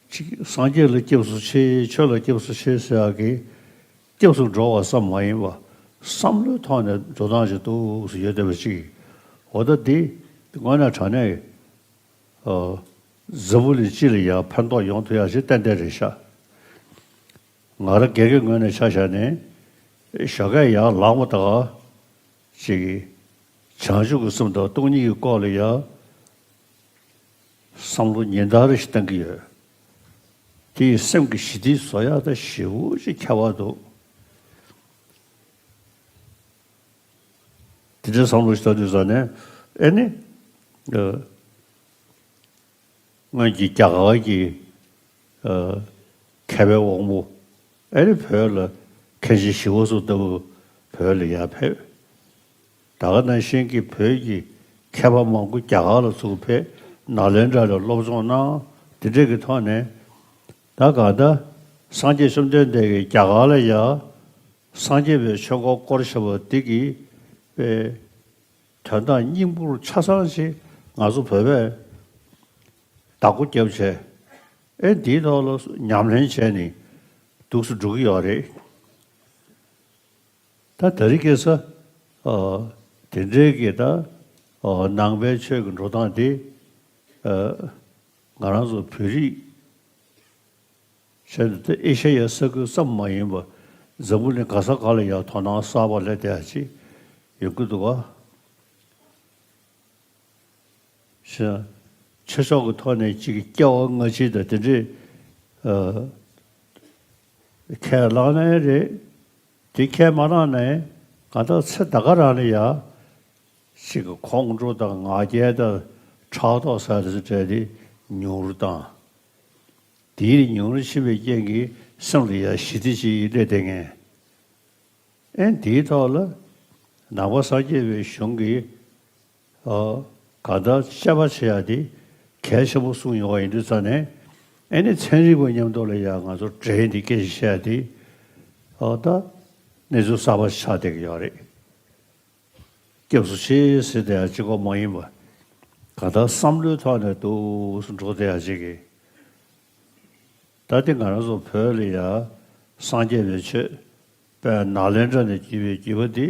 ཅིག་སངས་རྒྱས་ལ་སྐྱབས་སུ་མཆི། ཆོས་ལ་སྐྱབས་སུ་མཆི་ཟེར་ཡག་གི་སྐྱབས་སུ་འགྲོ་བ་ཙམ་མ་ཡིན་པ། བསམ་བློའི་ཐོག་ནས་འགྲོ་སྟངས་ཅིག་འདུག་ཟེར་ཡོད་བསྡད་པ་ཅིག་འོ་ད་འདི་དངོས་གནས་དྲང་གནས། ཨ། འཛམ་བུ་གླིང་སྤྱི་ལ་ཡང་ཕན་ཐོགས་ཡོང་ཐུབ་ཡག་ཅིག་ཏན་ཏན་རེད་ཤག་ང་རང་སྒེར་གྱི་ངོས་ནས་ཆ་བཞག་ནས། ཞོགས་ཀས་ཡར་ལངས་པ་དང་། ཅིག་བྱང་ཆུབ་ཀྱི་སེམས་དང་སྟོང་ཉིད་ཀྱི་སྐོར་ལ་ཡང་བསམ་བློ་ཉིན་ལྟར་རེ་བཞིན་གཏོང་གི་ཡོད། དེ་ཡིས་སེམས་ཀྱི་ཞི་བདེ་བཟོ་ཡག་ད་ཞེ་པོ་ཅིག་ཁྱད་པར་འདུག་དེ་འདྲའི་བསམ་བློ་ཞིག་བཏང་དུས་ཙ་ནས། ཨེ་ནི། ཨ། སྔོན་གྱི་རྒྱ་གར་གྱི། ཨ། མཁས་པའི་དབང་པོ། ཨེ་ནི་བོད་ལ་མཁན་ཆེན་ཞི་བ་འཚོ་ལྟ་བུ་བོད་ལ་ཡར་ཕེབས། ད་ག་ནང་བཞིན་གྱི་བོད་ཀྱི་མཁས་པ་མང་པོ་རྒྱ་གར་ལ་ཚུར་ཕེབས། ནཱ་ལེནྡྲ་ལ་སློབ་སྦྱོང་གནང་། དེ་འདྲའི་གི་ཐོག་ནས། ད་གང་ལྟར་སངས་རྒྱས་བཅོམ་ལྡན་འདས་ཀྱིས་རྒྱ་གར་ལ་ཡར་སངས་རྒྱས་པའི་ཆོས་འཁོར་བསྐོར་བཞག་པ་འདི་གི་པའི་དོན་དག་སྙིང་པོ་ཆ་ཚང་ཞིག་ང་ཚོ་བོད་པས་བདག་པོ་བརྒྱབ་བྱས། ཨེ་འདིའི་ཐོག་ལ་ཉམས་ལེན་བྱས་ནས་འདུག་སེ་འགྲོ་གི་ཡོད་རེད། ད་དེ་རིང་ཁ་སང་། ཨ། དེ་འདྲའི་གི་ད། ཨ། ནང་པའི་ཆོས་ཀྱི་འགྲོ་སྟངས་དེ། ཨ། ང་རང་ཚོ་བོད་རིགས་བྱས་ན་ད་ཨེ་ཤ་ཡའི་ས་ཁུལ་ཙམ་མ་ཡིན་པར་འཛམ་བུ་གླིང་ག་ས་ག་ལ་ཡང་དོ་སྣང་གསར་པ་སླེབས་བསྡད་ཡག་ཅིག་ཡོང་གི་འདུག་ག་ཞེས། ཆོས་ཕྱོགས་ཀྱི་ཐོག་ནས་ཅིག་སྐྱེ་བ་སྔ་ཕྱི་དང་དེ་འདྲའི། ཨ། ཁས་བླངས་ནའི་རེད། དེ་ཁས་མ་བླངས་ནའི་གང་ལྟར་ཚེ་ད་ག་རང་ལ་ཡ། ཅིག་ཁོང་ཁྲོ་དང་ང་རྒྱལ་དང་ཕྲག་དོག་ཟེར་དེ་ཚོ་བྲལ་ཏེ་ཉུང་རུ་བཏང་། དེའི་ཉུང་རུ་ཕྱིན་པའི་རྐྱེན་གྱིས་སེམས་ལ་ཡ་ཞི་བདེ་ཅིག་སླེབས་བསྡད་མཁན། ཨེ་འདིའི་ཐོག་ལ་ནང་པ་སངས་རྒྱས་པའི་གཞུང་གིས། ཨ། གང་ལྟར་དཔྱད་པ་བྱེད་ཡག་དེ་གལ་ཆེན་པོ་གསུངས་ཡོང་བ་ཡིན་དུས་ཙང་ནས། ཨེ་ནི་ཚན་རིག་པ་མཉམ་དུ་ལ་ཡང་ང་ཚོ་འབྲེལ་ཏེ་སྐད་ཆ་བཤད་ཡག་དེ། ཨ། ད་གནས་ཚུལ་གསར་པ་ཆགས་བསྡད་ཀྱི་ཡོད་རེད། སྐྱབས་སུ་མཆི་ཟེར་བསྡད་ཡག་གཅིག་པོ་མ་ཡིན་པ། གང་ལྟར་བསམ་བློའི་ཐོག་ནས་འདུག་སེ་འགྲོ་བསྡད་ཡག་ཅིག་གིས། ད་དེ་ང་རང་ཚོ་བོད་ལ་ཡ་སངས་རྒྱས་པའི་ཆོས་དཔལ་ནཱ་ལེནྡྲ་ནས་བརྒྱུད་པའི་བརྒྱུད་པ་འདི་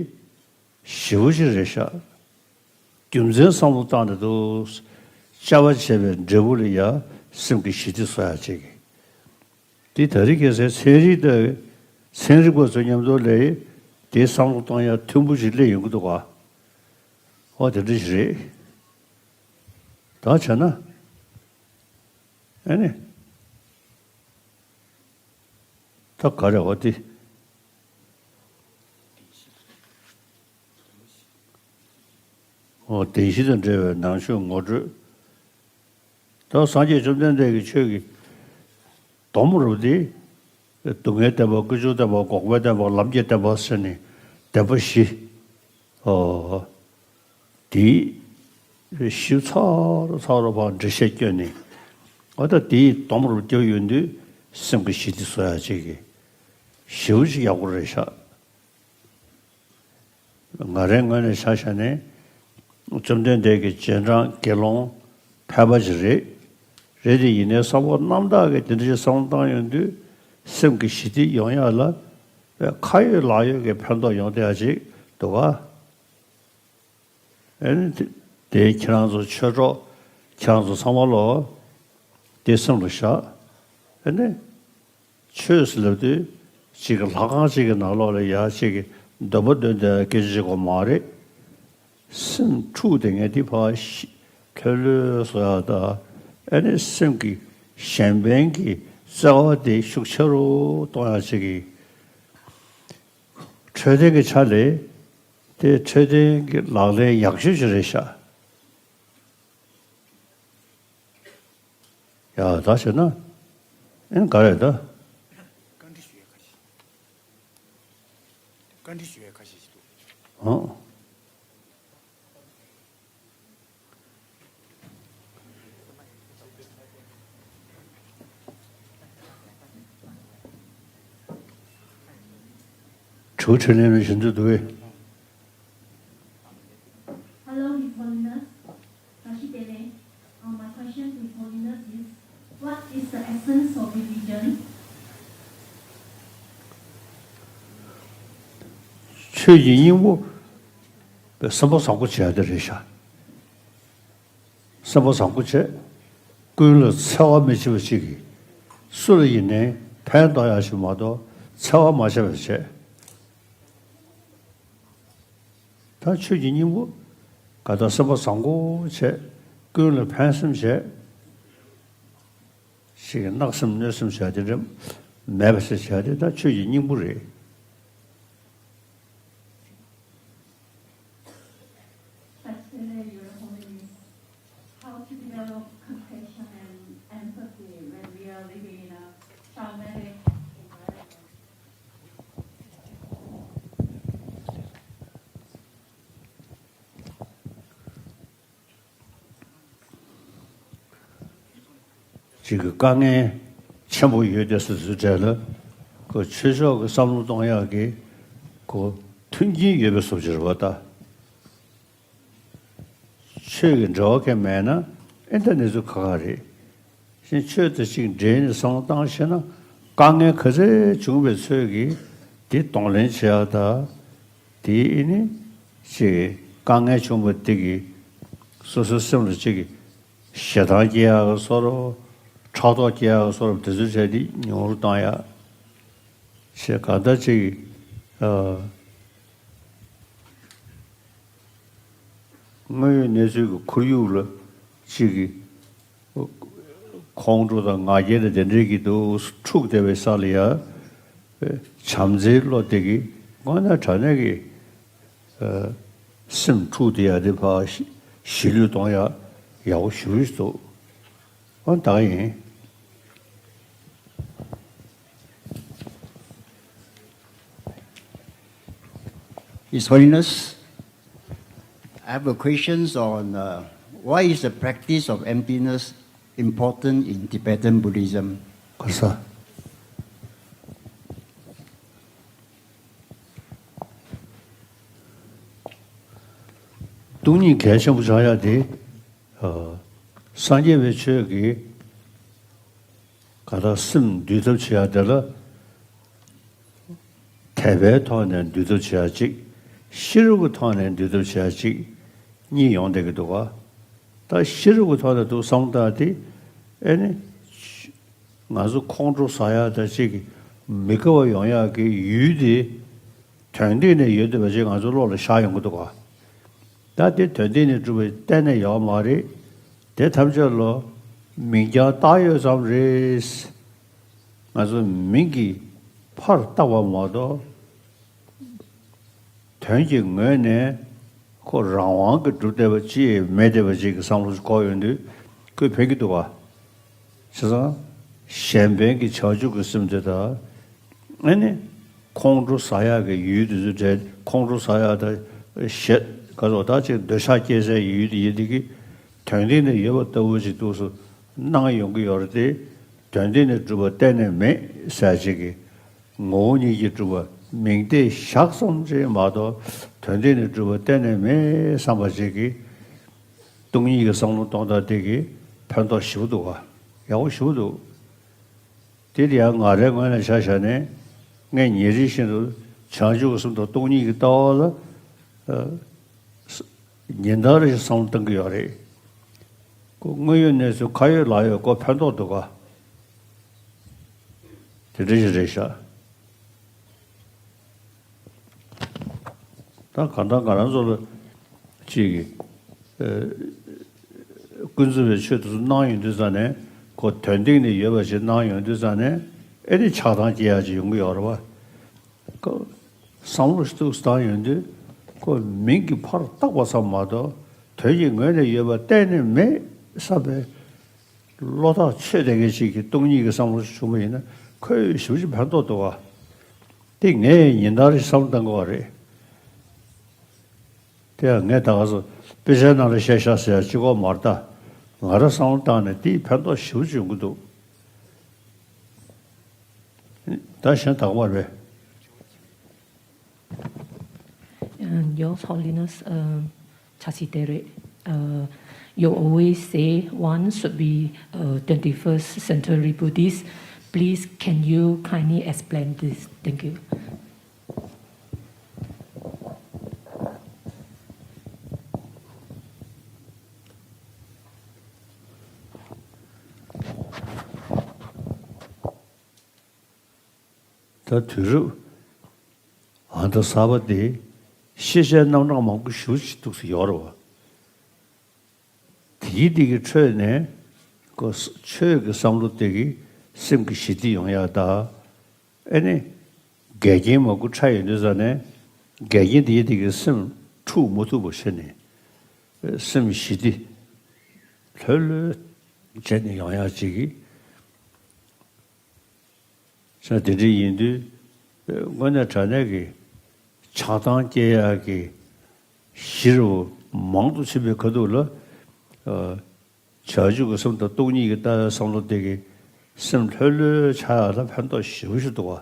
ཞེ་པོ་ཅིག་རེད་ཤག་རྒྱུ་མཚན་བསམ་བློ་བཏང་ནས་འདུག་དཔྱད་པ་བྱས་པའི་འབྲས་བུ་ལ་ཡ་སེམས་ཀྱི་ཞི་བདེ་བཟོ་ཡག་ཅིག་གིས། འདི་ད་རེས་ཁ་སང་ཚན་རིག་དང་ཚན་རིག་པ་ཚོ་མཉམ་དུ་ལས་དེ་བསམ་བློ་གཏོང་ཡག་མཐུན་པོ་ཞིག་སླེབས་ཡོང་གི་འདུག་ག་འོ་དེ་འདྲ་ཞིག་རེད། ད་བྱས་ན། ཨ་ནི། ད་ག་རེ་བ་དེ། འོ་བདེན་བཞི་དང་འབྲེལ་བའི་ནང་ཆོས་ངོ་སྤྲོད། ད་སངས་རྒྱས་བཅོམ་ལྡན་འདས་ཀྱི་ཆོས་ཀྱི་སྡོམ་རུ་དེ། སྡུག་བསྔལ་བདེན་པ། ཀུན་འབྱུང་བདེན་པ། འགོག་པའི་བདེན་པ། ལམ་གྱི་བདེན་པ་ཟེར་ནས་བདེན་པ་བཞི། ཨོ། དེ་ཞིབ་ཚགས་རུ་ཚགས་རུ་བ་འགྲེལ་བཤད་བསྐྱོན་ནས། ཨ་ད་དེའི་སྡོམ་རུ་བརྒྱབ་ཡོང་དུས་སེམས་ཀྱི་ཞི་བདེ་བཟོ་ཡ་ཅིག་གི་ཞེ་པོ་ཅིག་ཡག་པོ་རེད་ཤག་ང་རའི་ངོས་ནས་ཆ་བཞག་ནས། བཅོམ་ལྡན་འདས་ཀྱི་རྗེས་འབྲང་དགེ་སློང་ཕལ་པ་ཅིག་རེད། རེད་དེ་ཡིན་ནའི་བསམ་བློ་རྣམ་དག་གིས་དེ་འདྲ་ཞིག་བསམ་བློ་བཏང་ཡོང་དུས་སེམས་ཀྱི་ཞི་བདེ་ཡོང་ཡ་ལ་ཁ་ཡོད་ལག་ཡོད་ཀྱི་ཕན་ཐོགས་ཡོང་བསྡད་ཡ་ཅིག་འདུག་ག་ཨེ་ནི་དེ་དེ་ཁྱེད་རང་ཚོ་ཆོས་གྲོགས་ཁྱེད་རང་ཚོ་ཚང་མ་ལོ་དེ་སེམས་ལ་བཞག་ཨེ་ནི། ཆོས་ཟེར་ལབ་དུས་གཅིག་གི་ལྷ་ཁང་གཅིག་གི་ནང་ལོགས་ལ་ཡ་གཅིག་གི་འདོན་པ་འདོན་བསྡད་སྐད་ཆ་ཞིག་གོ་མ་རེད། སེམས་འཁྲུག་དེ་ངས་འདི་ཕར་ཤི་ལྷོད་ལྷོད་བཟོ་ཡ་ད། ཨ་ནི་སེམས་ཀྱི་གཞན་ཕན་གྱི་བརྩེ་བ་དེ་ཤུགས་ཆེ་རུ་གཏོང་ཡ་གཅིག་གི་འཕྲོད་བསྟེན་གྱི་ཆ་ལས་དེ་འཕྲོད་བསྟེན་གྱི་ལག་ལེན་ཡག་ཤོས་ཤིག་རེད་ཤག་ཡ་ད་བྱས་ན། ཨེ་ག་རེད་ད། བཀའ་འདྲི་ཞུ་ཡ་ཁ་ཤས། བཀའ་འདྲི་ཞུ་ཡ་ཁ་ཤས་ཤིག་འདུག་ཨང་། དྲི་བ་དྲིས་ལན་རེ་ཞུ་འདོད་འདུག་གས། Hello, His Holiness. Tashi Dele. Uh, my question to His Holiness is, what is the essence of religion? ཆོས་ཀྱི་སྙིང་པོ་སེམས་པ་བཟང་པོ་བྱས་ཏེ་རེད་ཤག་སེམས་པ་བཟང་པོ་བྱས། ཀུན་ལ་འཚེ་བ་མི་བྱེད་པ་ཅིག་གིས། སུ་ལ་ཡིན་ནའི་ཕན་གཏོང་ཡག་ཞིག་མ་གཏོགས་འཚེ་བ་མ་བྱས་པ་བྱས། ད་ཆོས་ཀྱི་སྙིང་པོ་ག་ད་སེམས་པ་བཟང་པོ་བྱས། ཀུན་ལ་ཕན་སེམས་བྱས། ཞིག་གནག་སེམས་གནོད་སེམས་བྱས་ཏེ་རེད། མེད་པ་ཞིག་བྱས་ཏེ་ད་ཆོས་ཀྱི་སྙིང་པོ་རེད། Particularly your holiness, how to develop compassion and empathy when we are living in a traumatic environment. ཅིག་གི་དཀའ་ངལ་ཆེན་པོ་ཡོད་དེ་སོ་སོའི་གྲས་ལ་ཁོ་ཆོས་ཕྱོགས་ཀྱི་བསམ་བློ་གཏོང་ཡག་གི་ཁོ་མཐུན་རྐྱེན་ཡོད་པའི་བཟོ་ཅིག་རེད་པ་ད། ཆོས་ཀྱི་འབྲེལ་བ་གང་མེད་ན་ཨེ་འདྲ་གནས་ཚུལ་ཁག་ཁག་རེད། གཞན་ཆོས་དང་གཅིག་འབྲེལ་ནས་བསམ་བློ་བཏང་ཤེས་ན་དཀའ་ངལ་ག་ཚད་བྱུང་བའི་ཚོད་ཀྱིས་དེ་གདོང་ལེན་བྱེད་ཡག་དང་། དེ་ཨེ་ནི་ཅིག་དཀའ་ངལ་བྱུང་བ་དེ་གིས་སོ་སོའི་སེམས་ལ་ཅིག་ཞེ་སྡང་སྐྱེ་ཡག་གི་བཟོ་འདྲ། ཕྲག་དོག་སྐྱེ་ཡག་གི་བཟོ་འདྲ། དེ་ཚོའི་གྲས་དེ་ཉུང་རུ་བཏང་ཡག་བྱས། གང་ལྟར་ཅིག་ཨ། དངོས་ཡོད་གནས་ཚུལ་གྱི་ཁོར་ཡུག་ལ་ཅིག་གི་ཁོང་ཁྲོ་དང་ང་རྒྱལ་དང་དེ་འདྲའི་གི་དུ་འཁྲུག་བསྡད་པའི་ས་ལ་ཡ། བྱམས་བརྩེའི་བློ་དེ་གིས་དངོས་གནས་དྲང་གནས་ཀྱི་སེམས་འཁྲུག་དེ་ཡ་དེ་ཕར་ཞི་ལུས་གཏོང་ཡ་ཡག་པོ་ཞེ་པོ་ཞིག་འདུག་ཨོ་ད་ག་ཡིན། His Holiness, I have a question on, uh, why is the practice of emptiness important in Tibetan Buddhism? ག་ས། སྟོང་ཉིད་གལ་ཆེན་པོ་ཆགས་ཡ་དེ། ཨ། སངས་རྒྱས་པའི་ཆོས་ཀྱི་ག་ད་སེམས་འདུལ་ཐབས་བྱེད་ཡ་དེ་ལ། དད་པའི་ཐོག་ནས་འདུལ་ཐབས་བྱེད་ཡ་གཅིག་ཤེས་རབ་ཀྱི་ཐོག་ནས་འདུལ་ཐབས་བྱེད་ཡ་གཅིག་གཉིས་ཡོང་བསྡད་ཀྱི་འདུག་ག་ད་ཤེས་རབ་ཀྱི་ཐོག་ནས་འདུག་བསམ་བཏང་སྟེ། ཨེ་ནི། ང་ཚོ་ཁོང་ཁྲོ་ཟ་ཡག་དང་གཅིག་མི་དགའ་བ་ཡོང་ཡག་གི་ཡུལ་དེ་དོན་སྟེང་ནས་ཡོད་བསྡད་པ་ཅིག་ང་ཚོ་བློ་ལ་ཤར་ཡོང་གི་འདུག་ག་ད་དེ་དོན་སྟེང་ནས་གྲུབ་པ་གཏན་ནས་ཡོད་མ་རེད། དེ་ཐམས་ཅད་ལོ་མིང་རྐྱང་བཏགས་ཡོད་ཙམ་རེད། ང་ཚོ་མིང་གི་ཕར་བཏགས་པ་མ་གཏོགས། དོན་གྱི་ངོས་ནས་ཁོ་རང་དབང་གིས་གྲུབ་བསྡད་པ་ཅིག་མེད་བསྡད་པ་ཅིག་གི་བསམ་བློ་ཞིག་འཁོར་ཡོང་དུས་ཁོས་ཕན་གྱི་འདུག་ག་བྱས་ཙང་གཞན་ཕན་གྱི་བྱང་ཆུབ་ཀྱི་སེམས་དེ་དང་། ཨ་ནི་ཁོང་ཁྲོ་ཟ་ཡག་གི་ཡུལ་དེ་ཚོའི་གྲས་ཁོང་ཁྲོ་ཟ་ཡག་དང་ ཞེས་ག་ཚོད་ད་ཅིག་འདོད་ཆགས་སྐྱེ་སའི་ཡུལ་དེ་ཡིན་དེ་གི་དོན་སྟེང་ནས་ཡོད་པ་ལྟ་བུ་ཞིག་འདུག་སུ་སྣང་ཡོང་གི་ཡོད་རེད་དེ། དོན་སྟེང་ནས་གྲུབ་པ་གཏན་ནས་མེད་ཟེར་ཅིག་གི་ངོ་བོ་ཉིད་ཀྱིས་གྲུབ་པ་མིང་བརྡས་བཞག་ཙམ་ཅིག་མ་གཏོགས་དོན་སྟེང་ནས་གྲུབ་པ་གཏན་ནས་མེད་བསམ་པ་ཅིག་གི་སྟོང་ཉིད་ཀྱི་བསམ་བློ་གཏོང་སྟངས་དེ་གི་ཕན་ཐོགས་ཞེ་པོ་འདུག་ག་ཡག་པོ་ཞེ་པོ་འདུག་དེ་དེ་ཡང་ང་རའི་ངོས་ནས་ཆ་བཞག་ནས་ངས་ཉིན་རེ་བཞིན་དུ་བྱང་ཆུབ་ཀྱི་སེམས་དང་སྟོང་ཉིད་ཀྱི་ལྟ་བ་ལ་ཉིན་ལྟར་རེ་བསམ་བློ་གཏང་གི་ཡོད་རེད། ཁོ་དངོས་ཡོད་གནས་ཚུལ་ཁ་ཡོད་ལག་ཡོད་ཁོ་ཕན་ཐོགས་འདུག་ག་དེ་འདྲ་ཞིག་རེད་ཤག་ད་གང་ལྟར་ང་རང་ཚོ་ལ་གཅིག་གི་ཀུན་རྫོབ་པའི་ཆོས་དེ་ཚོ་སྣང་ཡོང་དུས་ཙང་ནས་ཁོ་དོན་སྟེང་ནས་ཡོད་པ་ཞིག་སྣང་ཡོང་དུས་ཙང་ནས་ཨེ་ནི་ཆགས་སྡང་སྐྱེ་ཡག་ཅིག་ཡོང་གི་ཡོད་རེད་བ། ཁོ་བསམ་བློ་ཞིག་ཏུ་བཏང་ཡོང་དུས་ཁོ་མིང་གི་ཕར་བཏགས་པ་ཙམ་མ་གཏོགས་དོན་གྱི་ངོས་ནས་ཡོད་པ་གཏན་ནས་མེད་བསམ་པའི་བློ་ཐག་ཆོད་བསྡད་མཁན་ཞིག་གིས་སྟོང་ཉིད་ཀྱི་བསམ་བློ་ཞིག་བྱུང་བ་ཡིན་ན་ཁོས་ཞེ་པོ་ཅིག་ཕན་ཐོགས་འདུག་བ། དེ་ངས་ཉིན་ལྟར་བསམ་བློ་གཏང་དགོས་པ་རེད། དེ་ཡང་ངས་ད་ག་སོ་དཔེ་ཆའི་ནང་ལ་བཤད་ཤག་ཟེར་ཡ་གཅིག་པོ་མ་རེད་ད། ང་རང་བསམ་བློ་བཏང་ནས་དེ་ཕན་ཐོགས་ཞེ་པོ་ཅིག་ཡོང་གི་འདུག་ད་གཞན་དག་པ་རེད། Um, Your Holiness, um, Chasi Tere, uh, you always say one should be uh, twenty-first century Buddhist. Please, can you kindly explain this? Thank you. ད་དུས་རབས་ཨ་ད་གསར་པ་དེ་ཤེས་བྱའི་རྣམ་གྲངས་མང་པོ་ཞེ་པོ་ཅིག་འདུག་སེ་ཡོད་རེད་བ། དེའི་དེ་གི་ཁྲོད་ནས་ཁོ་ཆོས་ཀྱི་བསམ་བློ་དེ་གི་སེམས་ཀྱི་ཞི་བདེ་ཡོང་ཡག་དང་། ཨེ་ནི་འགལ་རྐྱེན་མང་པོ་འཕྲད་ཡོང་དུས་ཙང་ནས་འགལ་རྐྱེན་དེའི་དེ་གི་སེམས་འཁྲུག་མ་ཐུབ་པ་བྱས་ནས་སེམས་ཞི་བདེ་ལྷོད་ལྷོད་བྱས་ནས་ཡོང་ཡག་ཅིག་གི་ས་དེ་འདྲ་ཡིན་དུས། དངོས་གནས་དྲང་གནས་ཀྱི་ཆགས་སྡང་སྐྱེ་ཡག་གི་གཞི་རུ་མང་དུ་ཕྱིན་པའི་ཁ་ཐུག་ལ། བྱང་ཆུབ་ཀྱི་སེམས་དང་སྟོང་ཉིད་ཀྱི་ལྟ་བའི་བསམ་བློ་དེ་གི་སེམས་ལྷོད་ལྷོད་ཆགས་ཡག་ལ་ཕན་ཐོགས་ཞེ་པོ་ཞིག་འདུག་བ།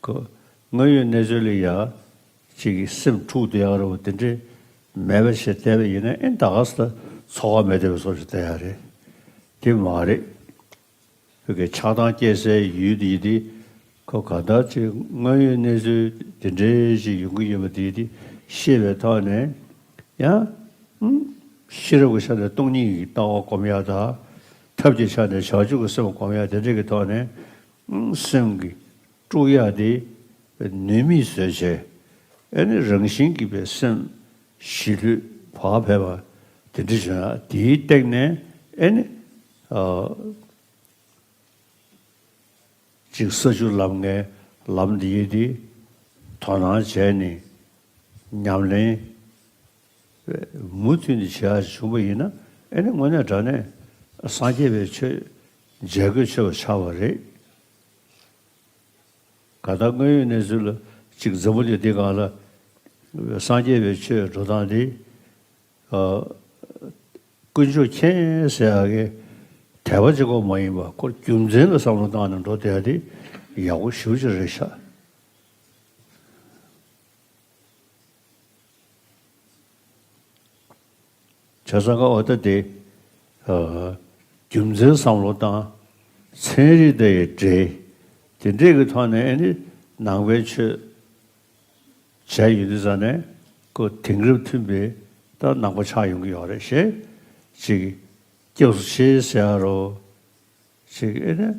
ཁོ་དངོས་ཡོད་གནས་ཚུལ་ལ་ཡ་གཅིག་གི་སེམས་འཁྲུག་བསྡད་ཡག་རེད་བ། དེ་འདྲས་མེད་པ་བྱས་བསྡད་པ་ཡིན་ན་ཨེ་ད་ག་ས་ཚོགས་པ་མེད་བསྡད་པའི་བཟོ་ཞིག་བསྡད་ཡག་རེད། དེ་མ་རེད། བོད་ཀྱི་ཆགས་སྡང་སྐྱེ་སའི་ཡུལ་དེ་ཡིན་དེ་ཁོ་ག་ད་ཅིག་དངོས་ཡོད་གནས་ཚུལ་དེ་འདྲས་ཞིག་ཡོང་གི་ཡོད་པ་དེ་དེ་ཤེས་པའི་ཐོག་ནས་ཡང་། ཤེས་རབ་ཀྱི་ཆ་ནས་སྟོང་ཉིད་ཀྱི་ལྟ་བ་སྒོམ་ཡག་དང་། ཐབས་ཀྱི་ཆ་ནས་བྱང་ཆུབ་ཀྱི་སེམས་སྒོམ་ཡག་དེ་འདྲ་གི་ཐོག་ནས་སེམས་ཀྱི་དཀྲུག་ཡག་དེ་ནུས་མེད་བཟོས་བྱས། ཨེ་ནི་རང་བཞིན་གྱིས་པའི་སེམས་ཞི་ལྷོད་བག་ཕེབས་པ་དེ་འདྲ་བྱུང་ཡག་དེའི་སྟེང་ནས་ཨེ་ནི། གཅིག་ས་བཅུ་ལམ་ལྔའི་ལམ་འདི་ཡི་དེ་དོ་སྣང་བྱས་ནས་ཉམས་ལེན་མུ་མཐུད་ནས་བྱེད་ཡག་བྱུང་བ་ཡིན་ན་ཨེ་ནི་དངོས་གནས་དྲང་གནས་སངས་རྒྱས་པའི་ཆོས་མཇལ་དགོས་ཆོས་པ་ཆགས་པ་རེད། ག་ད་དངོས་ཡོད་གནས་ཚུལ་ལ་གཅིག་འཛམ་བུ་གླིང་འདི་སྒང་ལ་སངས་རྒྱས་པའི་ཆོས་འགྲོ་སྟངས་འདི། ཨ། དཀོན་མཆོག་མཁྱེན་ཟེར་ཡག་གི་དད་པ་གཅིག་པོ་མ་ཡིན་པ་ཁོ་རྒྱུ་མཚན་ལ་བསམ་བློ་བཏང་ནས་འགྲོ་བསྡད་ཡག་དེ་ཡག་པོ་ཞེ་པོ་ཅིག་རེད་ཤག་བྱས་ཙང་ཀ་འོ་ད་དེ། ཨ། རྒྱུ་མཚན་བསམ་བློ་བཏང་། ཚན་རིག་དང་ཡི་འབྲེལ། དེ་འདྲས་ཀྱི་ཐོག་ནས་ཨེ་ནི་ནང་པའི་ཆོས་བྱས་ཡོད་དུས་ཙང་ནས་ཁོ་དེང་རབས་མཐུན་པའི་ད་ནང་པ་ཆགས་ཡོང་གི་ཡོད་རེད་ཤག་ཅིག་སྐྱབས་སུ་མཆི་ཟེར་ཡག་རོ། ཅིག་ཨེ་ནི།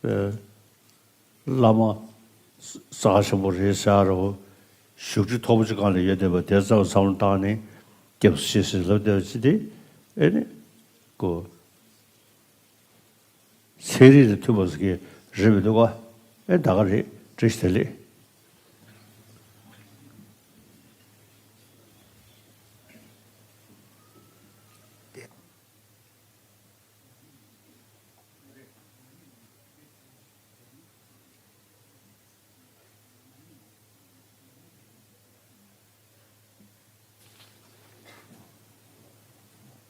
ཨ། བླ་མ་རྩ་ཆེན་པོ་རེད་ཟེར་ཡག་རོ། བཞུགས་ཁྲི་མཐོ་པོ་ཅིག་སྒང་ལ་ཡོད་བསྡད་པ་དེ་ཙམ་བསམ་བློ་བཏང་ནས་སྐྱབས་སུ་མཆི་ཟེར་ལབ་བསྡད་པ་ཅིག་དེ་ཨེ་ནི། ཁོ། ཚན་རིག་དང་མཐུན་པ་ཟེར་གྱི་རེད་མི་འདུག་ག་ཨེ་ད་ག་རེད། བཀྲ་ཤིས་བདེ་ལེགས།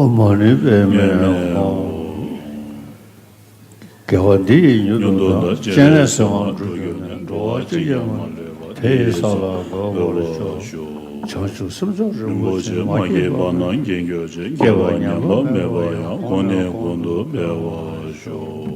ཨོཾ་མ་ཎི་པདྨེ་ཧཱུྃ། དགེ་བ་འདི་ཡིས་མྱུར་དུ་བདག་སྤྱན་རས་གཟིགས་དབང་འགྲུབ་གྱུར་ནས། འགྲོ་བ་གཅིག་ཀྱང་མ་ལུས་པ། དེ་ཡི་ས་ལ་འགོད་པར་ཤོག། བྱང་ཆུབ་སེམས་མཆོག་རིན་པོ་ཆེ། མ་སྐྱེས་པ་རྣམས་རྒྱས་གྱུར་ཅིག། སྐྱེས་པ་ཉམས་པ་མེད་པ་ཡང་། གོང་ནས་གོང་དུ་འཕེལ་བར་ཤོག།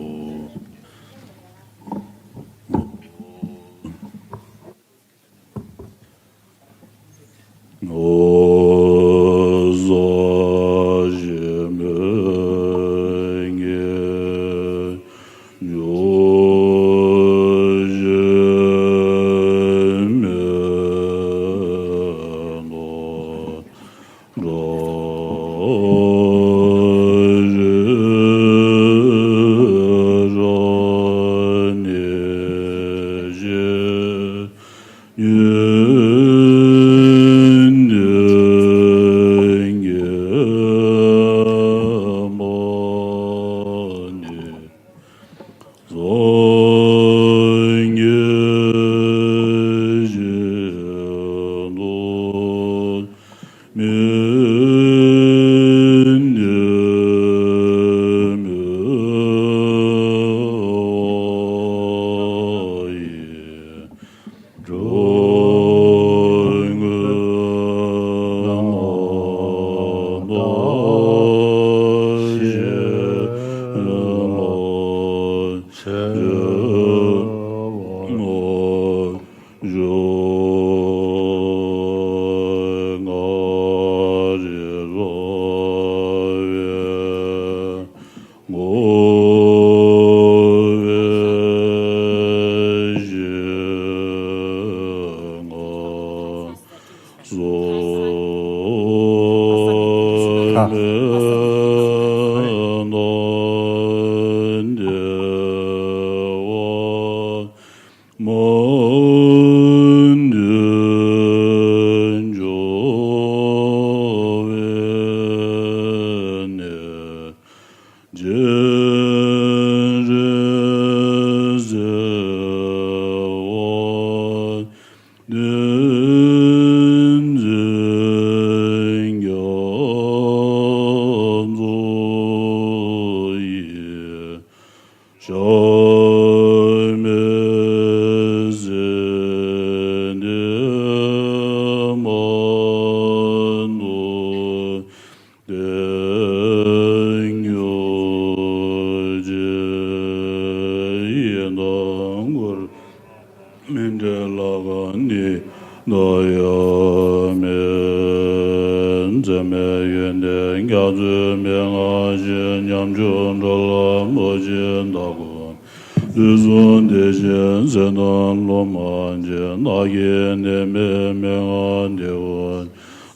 བདག་ཀུན། དུས་གསུམ་བདེ་ཆེན་ཟས་དང་ལུས་མ་བརྗེད། ནགས་ཀྱི་ནད་མེད་མན་ངག་འདི་ཀུན།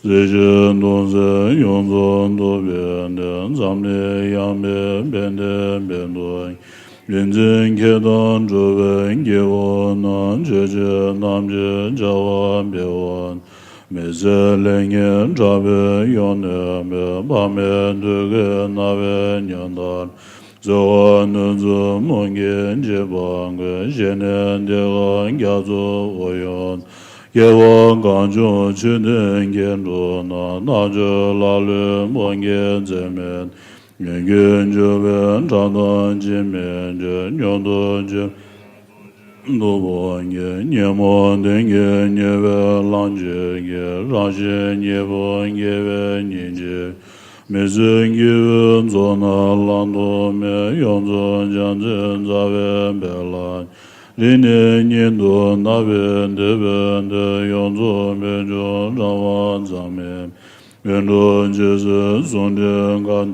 གཟི་བརྗིད་སྟོང་གསལ་ཡོངས་རྫོགས་འདུ་བའི་གནས། འཛམ་གླིང་ཡང་མེད་དཔལ་ལྡན་དཔལ་དུ། ཡིད་འཛིན་མཁས་དང་གྲུབ་པའི་དཀྱིལ་འཁོར་ན། ཆོས་ཀྱི་རྣམ་འབྱེད་བྱ་བ་སྤེལ་བ། མི་ཟད་ལེགས་བརྙེས་གྲགས་པའི་ཡོན་ཏན་མའི། དཔག་མེད་འདོད་དགུའི་རྣ་བའི་ཉམས་ལྟར། བརྩེ་བ་ནུས་གཙོ་མུ་གེའི་འཇིགས་པ་ཀུན། ཞི་གནས་བདེ་དགའ་རྒྱ་མཚོའི་དབུས་ཡོད། སྐྱེ་བ་གང་བྱུང་ཆོས་ལྡན་སྐྱེ་འགྲོ་ན། རྣལ་འབྱོར་ལ་ལུས་མུ་གེའི་རྩེ་མེད། ཉེ་རྒྱུད་འབྱོར་པའི་གྲགས་དང་འཇིགས་མེད་ཆོས། མྱུར་དུ་འབྱོར་སྡུག་པོ་ཉིད། ཉོན་མོངས་ལྡན་གྱི་ཉེས་པའི་ལམ་བཅད་ཀྱིས། རང་གཞན་གཉིས་པོ་དགེ་བའི་ཉིན་བྱེད། མི་བཟོད་སྐྱེ་བོའི་མཚོ་རྣམས་བླང་དོར་མེད། ཡོངས་རྫོགས་བྱང་སེམས་རྩ་བའི་དཔལ་ལ། རིང་ནས་ཉིད་དུ་བརྣག་པའི་འདོད་པའི་དོན། ཡོངས་རྫོགས་རྨད་བྱུང་རང་དབང་ཙམ་མེད། ཡིད་འཕྲོག་ཅི་སྲིད་ཟུང་འབྲེལ་དགའ་སྟོན་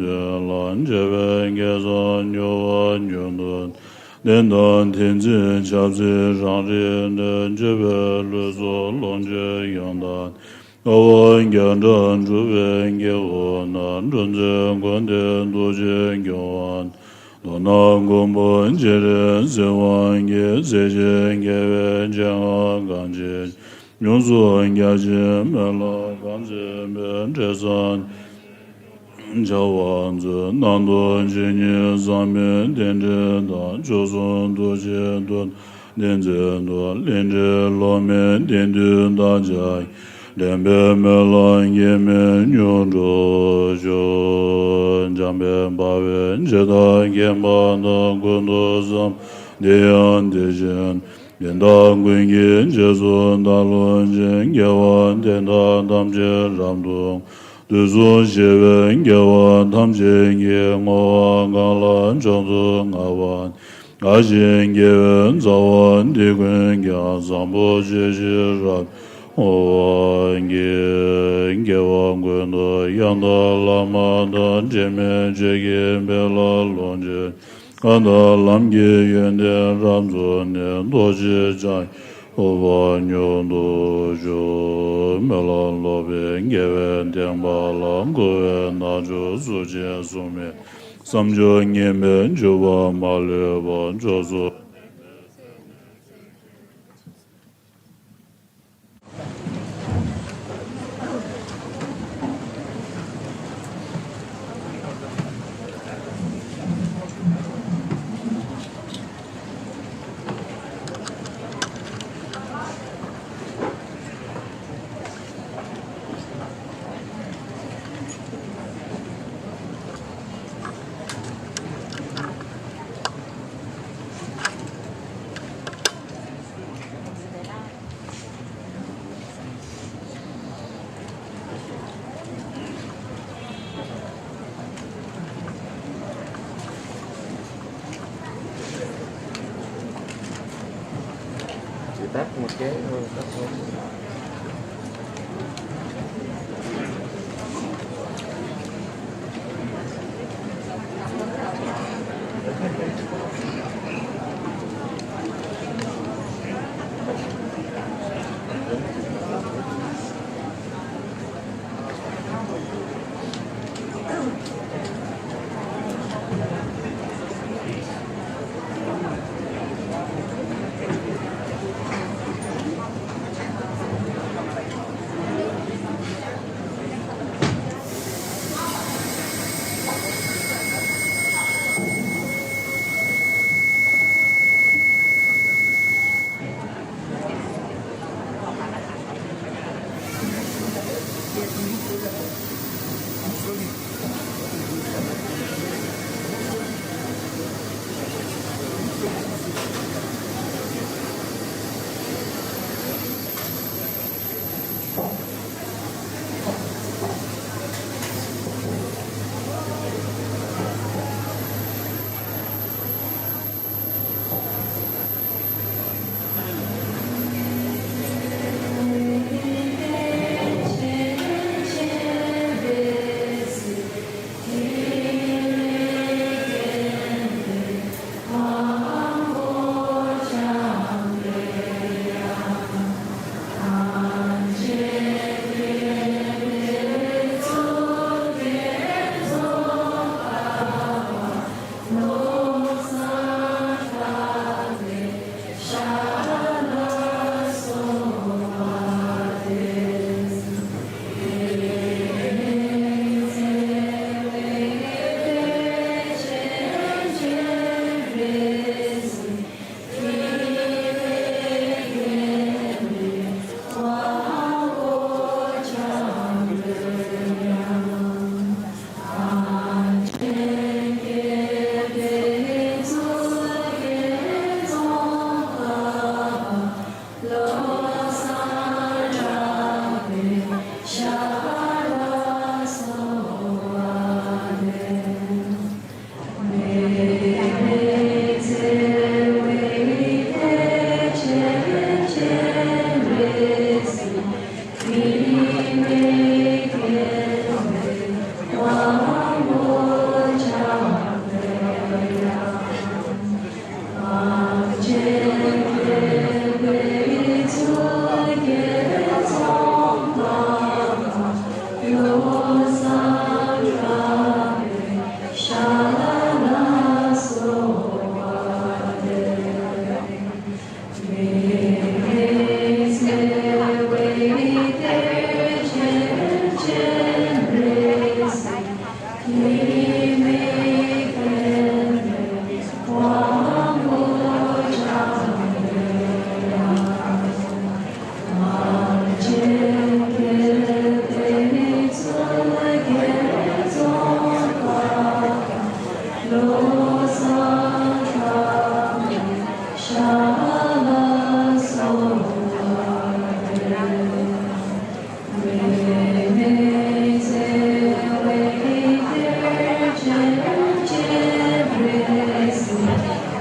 ལ། འཇལ་བའི་དགེ་རྩ་མྱུར་བ་མྱུར་དུ། བདེན་དང་ཐེག་ཆེན་ཆབ་སྲིད་རང་རིག་གནས། སྤྱོད་པའི་ལུས་སྲོག་ལོངས་སྤྱོད་ཡང་དག་དཀའ་བ་བརྒྱ་ཕྲག་སྒྲུབ་པའི་དཀྱིལ་འཁོར་ན། འབྲུ་མཛོད་ཀུན་ཏུ་རྡོ་རྗེ་སྐྱོང་བ། དོན་དམ་མགོན་པོ་སྤྱན་རས་གཟིགས་དབང་གིས། སྲས་བཅས་རྒྱལ་བའི་སྤྱན་སྔར་གང་མཆིས། ཡོངས་སུ་རྒྱ་ཆེའི་སྨོན་ལམ་གང་མཛད་པའི། འབྲས་བཟང་བྱ་བ་མཛོད། རྣམ་རྟོག་ཇི་སྙེད་བསམ་པའི་རྟེན་འབྲེལ་དང་། མཆོག་གསུམ་ཐུགས་རྗེའི་མཐུ་སྟོབས་ལྡན་མཛད་དོ། ལས་འབྲས་ལོ་མའི་དེང་དུས་བདག་ཅག་གི། དྲན་པའི་སྨོན་ལམ་གེགས་མེད་མྱུར་འགྲུབ་ཤོག། འཇམ་དཔལ་འབར་བའི་འཇིགས་དང་ཁེངས་པ་དག་ཀུན་ཏུ་བསམ། དེ་ཡང་དེ་བཞིན་ཡི་དྭགས་ཀུན་གྱི་རྗེས་སུ་བདག་སློབ་ཅིང་། དགེ་བ་དེ་དག་ཐམས་ཅད་རབ་ཏུ། དུས་གསུམ་གཤེགས་པའི་རྒྱལ་བ་ཐམས་ཅད་ཀྱིས། བསྔོ་བ་གང་ལ་མཆོག་ཏུ་བསྔགས་པ། བདག་གཞན་དགེ་བའི་རྩ་བ་འདི་ཀུན་ཀྱང་། བཟང་པོ་སྤྱོད་ཕྱིར་རབ་བསྔོ་བར་བགྱི། དགེ་བ་ཀུན་ཏུ་ཡང་དག་བླ་མ་དང་། དྲི་མེད་ཆོས་ཀྱི་དཔལ་ལ་ལོངས་སྤྱོད། གང་དག་ལམ་གྱི་ཡོན་ཏན་རབ་རྫོགས་ནས། ཐུགས་རྗེ་འཆང་ཐོབ་པ་མྱུར་དུ་ཤོག། སྨོན་ལམ་ལོག་པའི་དགེ་བའི་བདེན་པ་ལ། འཁོར་བའི་རྣལ་འབྱོར་གཟུགས་ཅན་གསུམ་མའི། བསམ་སྦྱོར་ངན་པའི་འཇུག་པ་མ་ལུས་པ། མཆོག་གསུམ།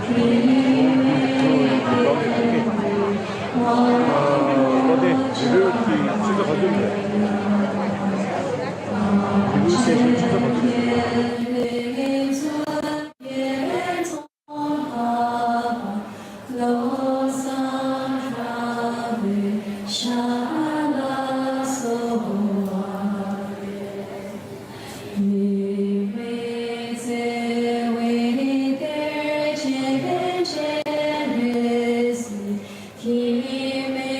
དབང་པོ་འཆང་བའི་དབྱངས། གངས་ཅན་མཁྱེན་པའི་ཚུལ་གྱིས་རྫོགས་པ་བློ་བཟང་གྲགས་པའི་ཞབས་ལ་གསོལ་བ་འདེབས། ལུས་མེད་བརྩེ་བའི་གཏེར་ཆེན་སྤྱན་རས་གཟིགས། ཡིད་མི་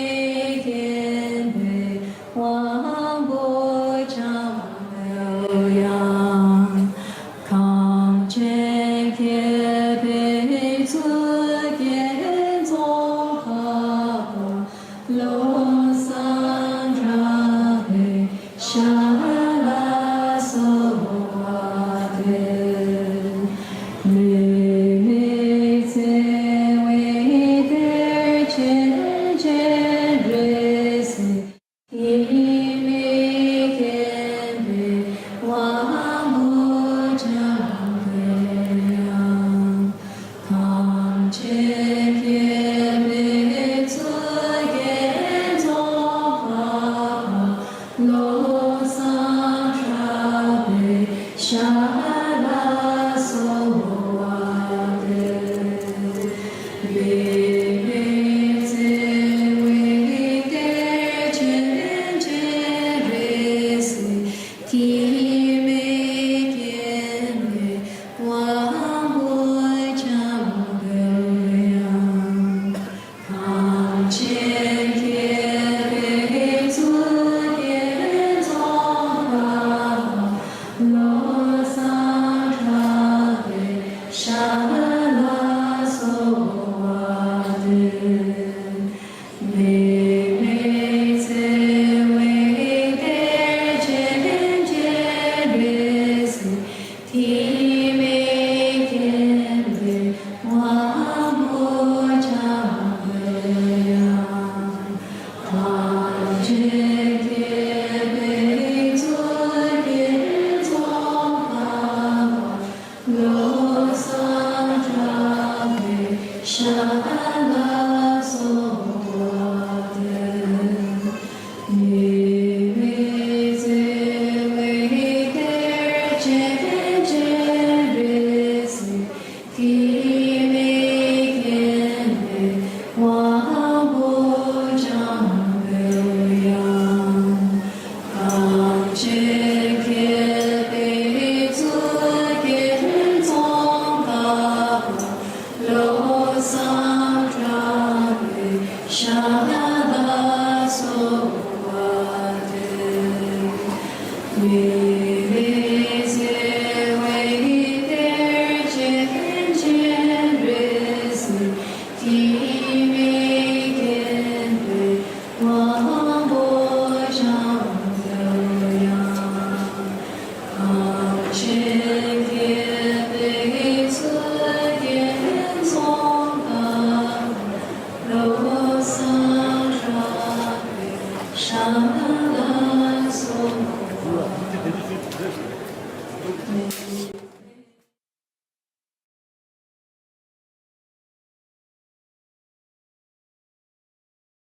མཁྱེན་པའི་དབང་པོ་འཆང་བའི་དབྱངས། གངས་ཅན་མཁྱེན་པའི་ཚུལ་གྱིས་རྫོགས་པ་བློ་བཟང་གྲགས་པའི་ཞབས་ལ་གསོལ་བ་འདེབས། ལུས་མེད་བརྩེ་བའི་གཏེར་ཆེན་སྤྱན་རས་གཟིགས། ཡིད་མི་མཁྱེན་པའི་དབང་པོ་འཆང་བའི་དབྱངས། གངས་ཅན་མཁྱེན་པའི་ཚུལ་གྱིས་རྫོགས་པ་བློ་བཟང་གྲགས་པའི་ཞབས་ལ་གསོལ་བ་འདེབས། ལུས་མེད་བརྩེ་བའི་གཏེར་ཆེན་སྤྱན་རས་གཟིགས། ཡིད་མི་མཁྱེན་པའི་དབང་པོ་འཆང་བའི་དབྱངས། གངས་ཅན་མཁྱེན་པའི་ཚུལ་གྱིས་རྫོགས་པ་བློ་བཟང་གྲགས་པའི་ཞབས་ལ་གསོལ་བ་འདེབས། ལུས་མེད་བརྩེ་བའི་གཏེར་ཆེན་སྤྱན་རས་གཟིགས། ཡིད་མི་མཁྱེན་པའི་དབང་པོ་འཆང་བའི་དབྱངས། གངས་ཅན་མཁྱེན་པའི་ཚུལ་གྱིས་རྫོགས་པ་བློ་བཟང་གྲགས་པའི་ཞབས་ལ་གསོལ་བ་འདེབས། ལུས་མེད་བརྩེ་བའི་གཏེར་ཆེན་སྤྱན་རས་གཟིགས། ཡིད་མི་མཁྱེན་པའི་དབང་པོ་འཆང་བའི་དབྱངས། གངས་ཅན་མཁྱེན་པའི་ཚུལ་གྱིས་རྫོགས་པ་བློ་བཟང་གྲགས་པའི་ཞབས་ལ་གསོལ་བ་འདེབས།